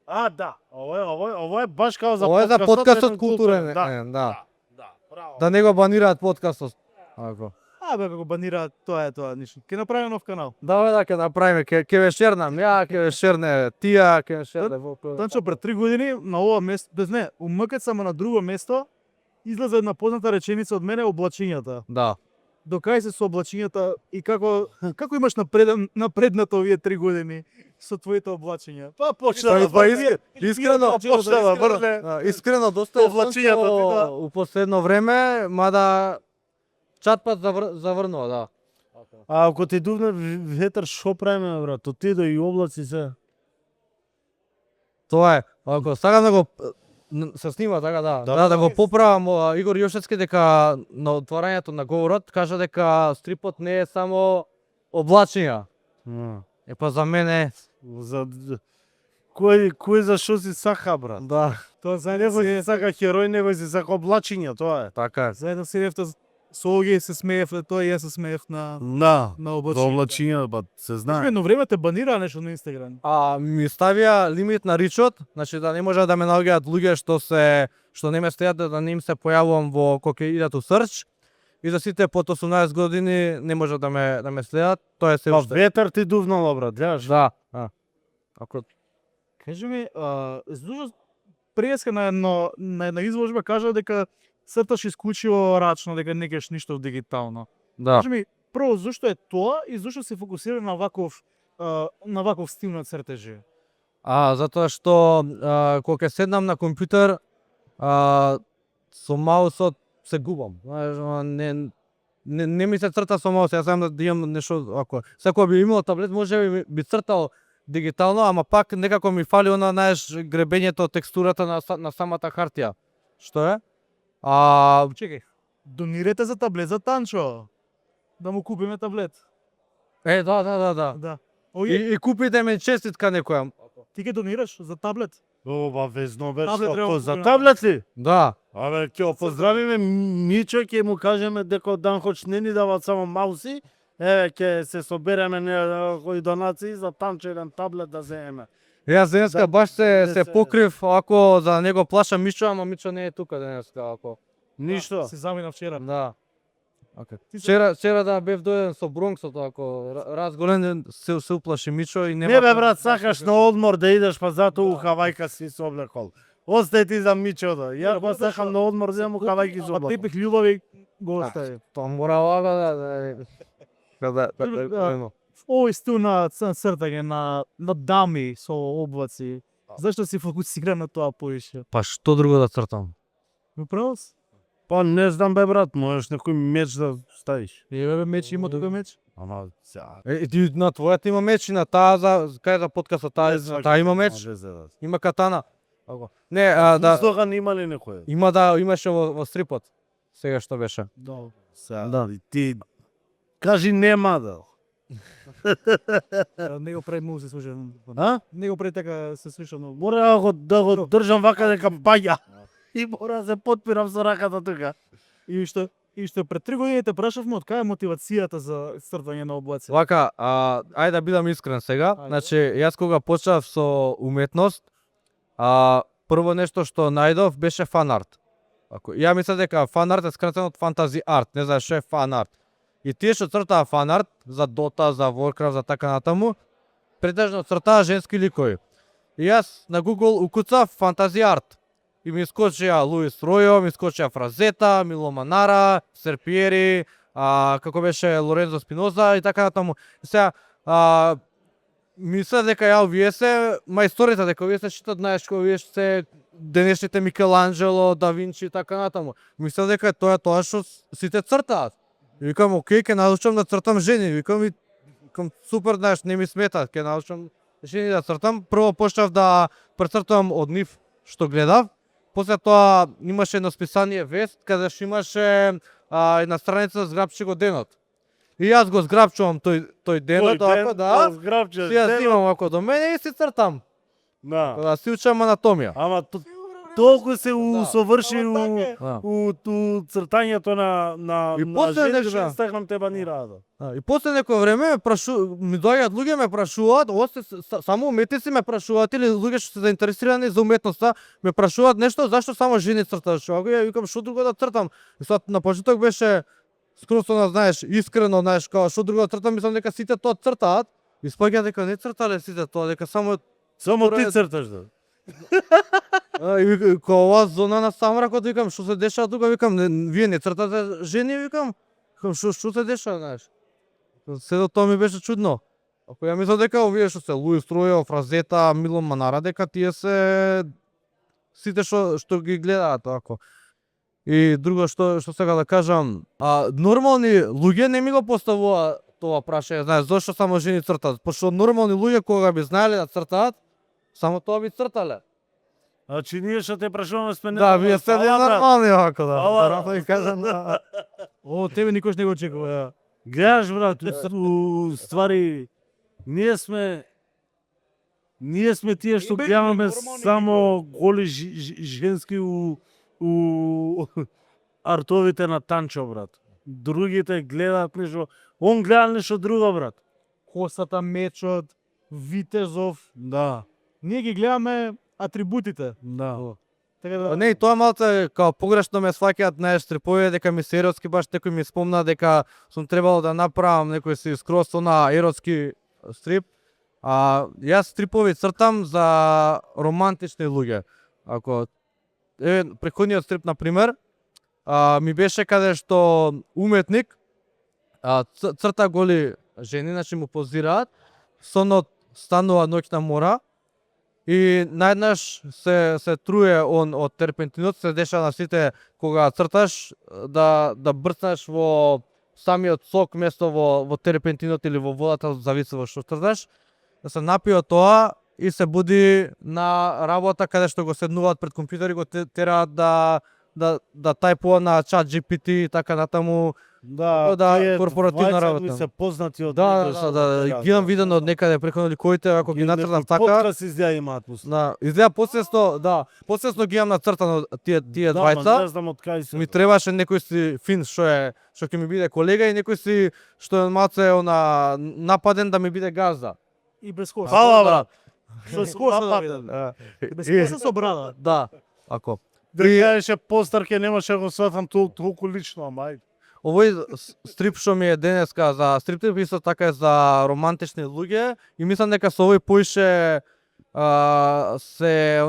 А, да. Ово е баш као за Ова е за подкастот, подкастот еден културен. Да, Да. браво. Да не го банираат подкастот. Ако. Бе, како банира, тоа е тоа, ништо. Ќе направиме нов канал. Да, да, ќе направиме, ќе ве шернам, ја ќе ве шерне тија, ќе ве шерне Танчо, пред 3 години на ова место, без не, у МКЦ, ама на друго место, излезе една позната реченица од мене, облачињата. Да. Докај се со облачињата и како имаш напреднато овие 3 години со твоите облачиња? Па почна Искрено, искрено доста е Облачињата ти, да. у последно време, мада чатпат заврнува, да. А ако ти дувне ветер, шо правиме, брат? Отиде и облаци се. Тоа е. Ако сакам да го се снима така, да го поправам Игор Јошевски дека на отварањето на говорот кажа дека стрипот не е само облачиња. Па за мене За... Кој за шо си сака, брат? да, Тоа Не го си сака херој, него си сака облачиња, тоа е. така е. заедно си рефта со Оги се смеев, тоа и јас се смеев на Да, на за облачиња. облачиња, ба, се знае. Едно време те банира нешто на Инстаграм. Ми ставија лимит на ричот, значи да не може да ме наоѓаат луѓе што не ме следат, да не им се појавувам во кога ќе идат у срч. И за сите под 18 години не може да ме следат, тоа е се Па уште. ветер ти дувнало, брат, гледаш? Да, Ако Кажи ми, зашто преска на една изложба кажа дека црташ исклучиво рачно, дека не кеш ништо дигитално. да. Кажи ми, прво зашто е тоа и зашто се фокусира на ваков стил на цртежи? Затоа што кога ќе седнам на компјутер, со маусот се губам. Знаеш, не ми се црта со маус, јас сакам да имам нешто ако секој би имал таблет, може би цртал дигитално, ама пак некако ми фали она, знаеш, гребењето, текстурата на самата хартија. Што е? Чекај, донирете за таблет за Танчо. Да му купиме таблет. Да. Да. И купите ме честитка некоја. Ти ќе донираш за таблет? Ова везно бе, Таблет треба што да за купиме. таблет ли? Да. Абе, ќе го поздравиме Мичо, ќе му кажеме дека Данхоч не ни дават само мауси, ќе се собереме кои донации за Танчо еден таблет да земеме. Јас денеска Да, баш се се- покрив, ако за да не го плашам Мичо, ама Мичо не е тука денеска, ако. Ништо. Се замина вчера. Да. Okay. Ти се- Вчера да бев дојден со Бронксот, ако разголен се уплаши Мичо и нема. Не бе брат, сакаш на одмор да идеш, па затоа у Хавајка си се облекол. Остај ти за Мичото. Ја го сакам на одмор, зему кавајки со Па тепих љубави го остави. Тоа мора овака да. Овој стил на цртање на дами со облаци. Зашто си фокусиран на тоа повише? Па што друго да цртам? Управо си? Па не знам бе брат, можеш некој меч да ставиш. Еве меч има тука меч. Ама сега. Ти на твојата има меч и на таа кај за подкаста таа има меч, има катана. Ако. Не, да. Стога не има ли некој? Има да, имаше во стрипот. Сега што беше? Да. Сега, да. Ти кажи нема да. Не го прави многу се слуша. А? Не го прави така се слуша многу. Мора да го држам вака дека паѓа. И мора да се потпирам со раката тука. И што пред 3 години те прашавме од кај е мотивацијата за цртање на облаци. Вака, ајде да бидам искрен сега. Ајде. Значи, јас кога почнав со уметност, прво нешто што најдов беше фан арт. Ја мислам дека фан арт е скратено од фантази арт, не знаеш што е фан арт. И тие што цртаа фан арт за Dota, за Warcraft, за така натаму, претежно цртаа женски ликови. И јас на Google укуцав фантази арт. И ми искочија Луис Ројо, ми искочија Фразета, Мило Манара, Серпиери, како беше Лорензо Спиноза и така натаму. И сега, мисля дека ја овие се мајсторите, дека овие се читат, знаеш, овие се денешните Микеланджело, Да Винчи и така натаму. Мисля дека е тоа што сите цртаат. И викам, окей, ќе научам да цртам жени. Викам, супер, знаеш, не ми смета, ќе научам жени да цртам. Прво почнав да прецртувам од нив што гледав. После тоа имаше едно списание Вест, каде што имаше една страница зграбчи го денот. И јас го зграбчувам тој денот, ако да. Зграбче. Си ја снимам ако до мене и си цртам. Да. Да си учам анатомија. Ама толку се усоврши Да. у цртањето на И после жени, нешто, што да. стекнам те банираат. И после некој време ми доаѓаат луѓе ме прашуваат, само уметници ме прашуваат или луѓе што се заинтересирани за уметноста, ме прашуваат нешто зашто само жени црташ. Ако ја викам што друго да цртам. И сега на почеток беше скроз знаеш, искрено, знаеш, како што друго да цртам, мислам дека сите тоа цртаат. И спаѓа дека не цртале сите тоа, дека само ти црташ да. и кога ова зона на самракот, викам, што се дешава тука, викам, вие не цртате жени, викам, што се дешава, знаеш. Седо тоа ми беше чудно. Ако ја мислам дека овие што се Луис Ројо, Фразета, Мило Манара, дека тие се сите што ги гледаат ако. И друго што сега да кажам, нормални луѓе не ми го поставува тоа прашање, знаеш, зошто само жени цртаат? Пошто нормални луѓе кога би знаеле да цртаат, само тоа би цртале. Значи ние што те прашуваме сме Да, вие сте нормални вако да. Ова, Рамо и кажам да. О, тебе никош не го очекува. Гледаш брат, у ствари ние сме тие што гледаме само голи женски у артовите на Танчо брат. Другите гледаат нешто, он гледа нешто друго брат. Косата, мечот, витезов. Да, Ние ги гледаме атрибутите. да. Така да Не, и тоа малце као погрешно ме сваќаат, знаеш, стрипови дека ми се еротски, баш некој ми спомна дека сум требало да направам некој си скроз на еротски стрип. Јас стрипови цртам за романтични луѓе. Ако преходниот стрип на пример, ми беше каде што уметник црта голи жени, значи му позираат, сонот станува ноќна мора и најднаш се труе он од терпентинот, се дешава на сите кога црташ да брцнеш во самиот сок место во терпентинот или во водата, зависи во што црташ, да се напие од тоа и се буди на работа каде што го седнуваат пред компјутери, го тераат да тајпува на чат GPT и така натаму. Да, Да, тие корпоративна двајца работа. кои се познати од Да, ги имам видено од некаде преку ликовите, ако ги нацртам така. Подкаст изгледа имаат пуст. Да, изгледа посесно ги имам нацртано тие Да, двајца. не знам од кај се. Ми требаше некој си фин што ќе ми биде колега и некој си што е малце нападен да ми биде газда. и без коса. Фала брат. Со коса да видам. Без коса со брада. Да, ако. Дека еше постар ке немаше го сватам толку лично, ама ајде. Овој стрип што ми е денеска за стриптип исто така е за романтични луѓе и мислам дека со овој поише се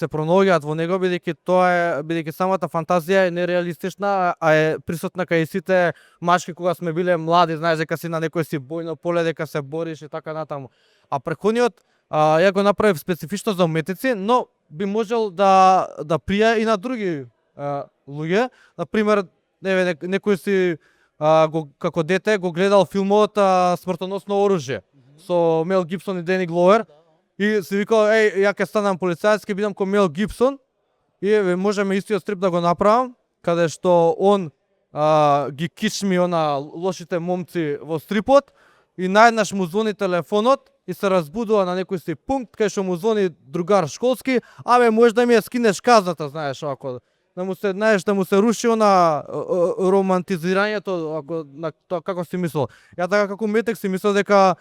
пронаоѓаат во него бидејќи самата фантазија е нереалистична, а е присутна кај сите мачки кога сме биле млади, знаеш дека си на некој си бојно поле, дека се бориш и така натаму. А преходниот ја го направив специфично за уметници, но би можел да прија и на други луѓе. На пример, некој си како дете го гледал филмот Смртоносно оружје со Мел Гибсон и Дени Гловер и си викал, ја ќе станам полицаец, ќе бидам ко Мел Гибсон и можеме истиот стрип да го направам, каде што он ги кичми лошите момци во стрипот и наеднаш му звони телефонот и се разбудува на некој си пункт кај што му звони другар школски, може да ми ја скинеш казната, знаеш, ако да му се руши романтизирањето, на тоа како си мислел. Ја така како метек си мислел дека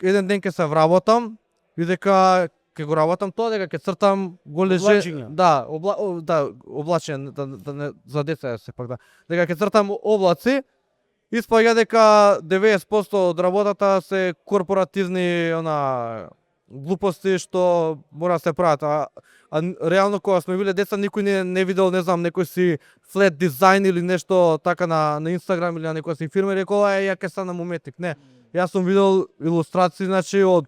еден ден ќе се вработам и дека ќе го работам тоа, дека ќе цртам голе Облачиња. Облачиња, за деца сепак да. Дека ќе цртам облаци. Испаѓа дека 90% од работата се корпоративни глупости што мора да се прават. А реално кога сме биле деца никој не видел, не знам, некој си флет дизајн или нешто така на Инстаграм или на некоја си фирма и рекол, ја ќе станам уметник. Не. Јас сум видел илустрации, значи од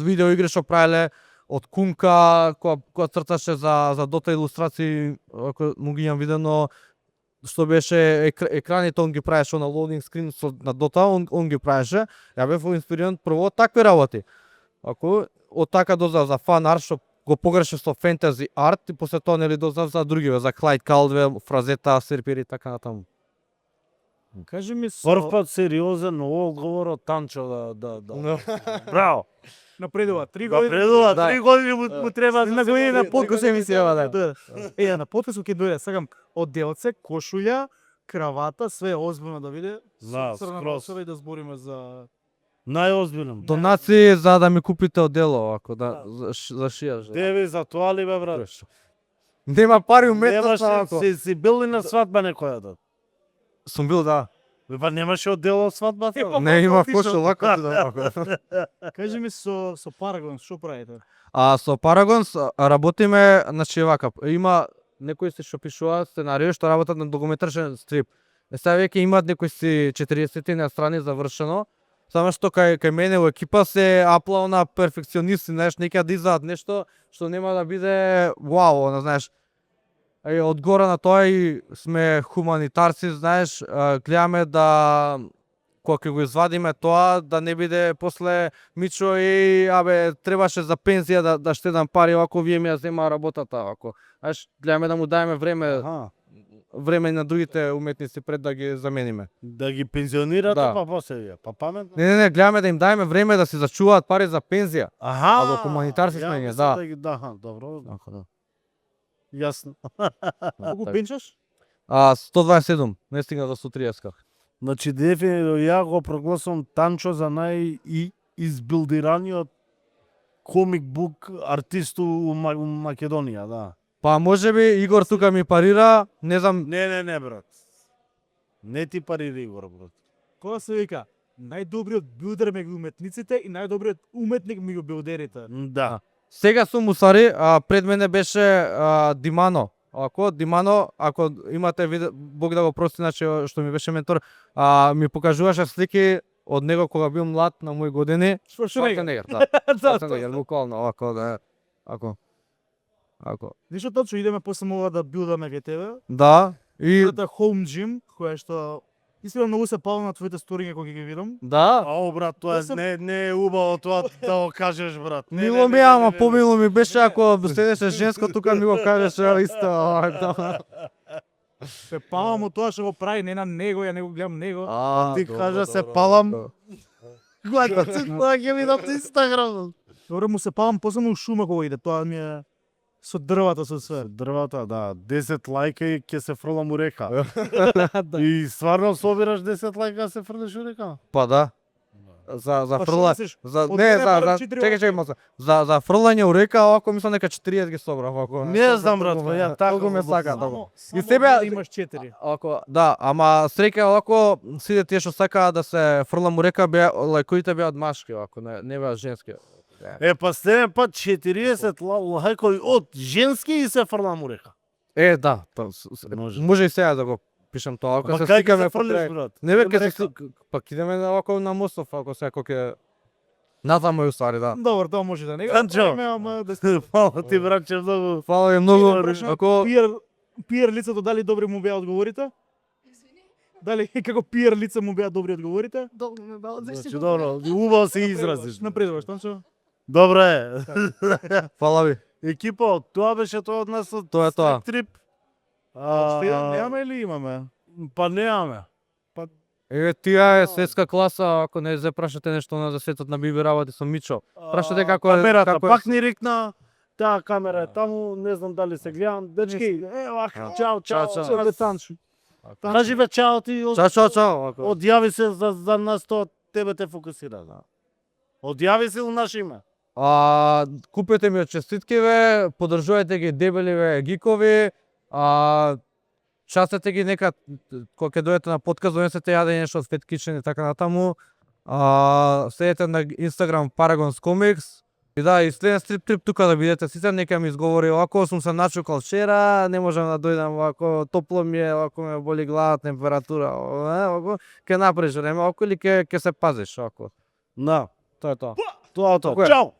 видеоигри што правеле, од Кунка, кога црташе за Дота илустрации, ако му ги имам видено, што беше екраните, он ги правеше на лоудинг скрин на Дота, он ги правеше. Ја бев инспириран прво од такви работи. Ако од така дознав за фан арт што го погреше со фентези арт и после тоа нели дознав за други, за Клайд Калдвел, Фразета, Серпир и така натаму. Кажи ми Прв пат сериозен одговор од Танчо да. Браво. напредува 3 години. Напредува 3 години му треба На години на подкаст емисија, да. да. На подкаст ќе дојде, сакам од делце, кошулја, кравата, све озбилно да биде. Да, црна скроз. косова и да збориме за Најозбилен. Донации за да ми купите одело, ако за шијаш. Деви за тоали бе брат. Нема пари уметност Немаше ако. си бил ли на свадба некоја да? Сум бил, да. Бе па немаше одело од свадбата. Не има кошо лако да. Кажи ми со Парагон што правите? Со Парагонс работиме, значи вака, има некои што пишуваат сценарио што работат на документарен стрип. Сега веќе имаат некои си 40 на страни завршено. Само што кај мене во екипа се апла на перфекционисти, знаеш, нека да издаат нешто што нема да биде вау, знаеш. Одгора на тоа и сме хуманитарци, знаеш, гледаме да кога ќе го извадиме тоа да не биде после Мичо и требаше за пензија да штедам пари, ако вие ми ја зема работата, ако. Знаеш, гледаме да му даеме време на другите уметници пред да ги замениме. Да ги пензионирате Да. па после вие. Па паметно. Не, гледаме да им даеме време да си зачуваат пари за пензија. Аха. Або хуманитарци сме ние, мислам да. ги- Да, добро. Јасно. Колку пенчаш? 127, не стигна до 130. Значи дефинитивно ја го прогласувам Танчо за избилдираниот комик бук артист у Македонија, да. Па можеби Игор тука ми парира, не знам, Не брат. Не ти парири Игор брат. Кога се вика најдобриот билдер меѓу уметниците и најдобриот уметник меѓу билдерите. Да. сега сум усари, пред мене беше Димано. Димано, ако имате видео, Бог да го прости, значи што ми беше ментор, ми покажуваше слики од него кога бил млад на мои години. Шварценегер. Да. Шварценегер, буквално, ако. Ништо точно идеме после мога да билдаме кај тебе. Да, и Прата Home Gym, која што искрено многу се палам на твоите сториња кога ги видам. да, Ау брат, тоа Тоа се- не е убаво тоа да го кажеш брат. Не, мило ми, ама помило ми беше ако седеше женско тука ми го кажеше исто. Се палам од тоа што го прави не на него, ја не го гледам него. Ти кажа се палам. Гледај, тоа ќе видат Инстаграм. Добро му се палам посебно у шума кога иде, тоа ми е со дрвата со све. Дрвата, да, 10 лајка и ќе се фрлам у река. И стварно собираш 10 лајка да се фрлиш у река? Па да. За Па што фрла, мислиш? за Од не, мене за барем 4 чекај малку. За фрлање у река, овако мислам дека 40 ги собрав, ако. Не знам брат, ја така Толку ме сака, само- толку. Само И себе да имаш 4. Ако да, ама среќа овако сите тие што сакаа да се фрлам у река беа лајковите беа од машки, ако не беа женски. Е, па следен пат 40 лајкови од женски и се фрлам у река. Да, може и сега да го пишам тоа. Ако Ама се кај ќе стикаме се покрај... фрлиш, брат? Не бе, Идеме ќе се река. пак идеме на овако на мостов, ако секој ќе натаму у ствари, да. Добар, тоа може да не го Канчо. правиме, ама да се Фала ти, братче, многу. Фала ви многу. Прашам, Ако пиер лицето дали добри му беа одговорите? Дали како пиер лице му беа добри одговорите? Долго ме бал, Значи, добро, убаво се изразиш. Напредуваш, Тончо. Добре. фала ви. Екипо, тоа беше тоа од нас од Тоа е тоа. Snack Trip. Немаме или имаме? Па немаме. Тија е светска класа, ако не се прашате нешто на за светот на биби работи со Мичо. Прашате како е камерата, како е. пак ни рекна, таа камера е таму, не знам дали се гледам. Дечки, вака, чао, чао. Чао, Бе, Танчо. Кажи бе чао ти, Чао. Ако... одјави се за нас тоа, тебе те фокусира. Да. Одјави се у наше име. Купете ми од честитки бе, поддржувајте ги дебели бе гикови, частете ги нека кога ќе дојдете на подкаст донесете јаде нешто од Fat Kitchen и така натаму. Следете на Instagram Paragons Comics. И да, и следен стрип трип тука да бидете сите, нека ми изговори овако сум се начукал вчера, не можам да дојдам овако, топло ми е, овако ме боли глава, температура, овако, ќе направиш време овако или ќе се пазиш овако. Да, Тоа е тоа. тоа. Како е? Чао.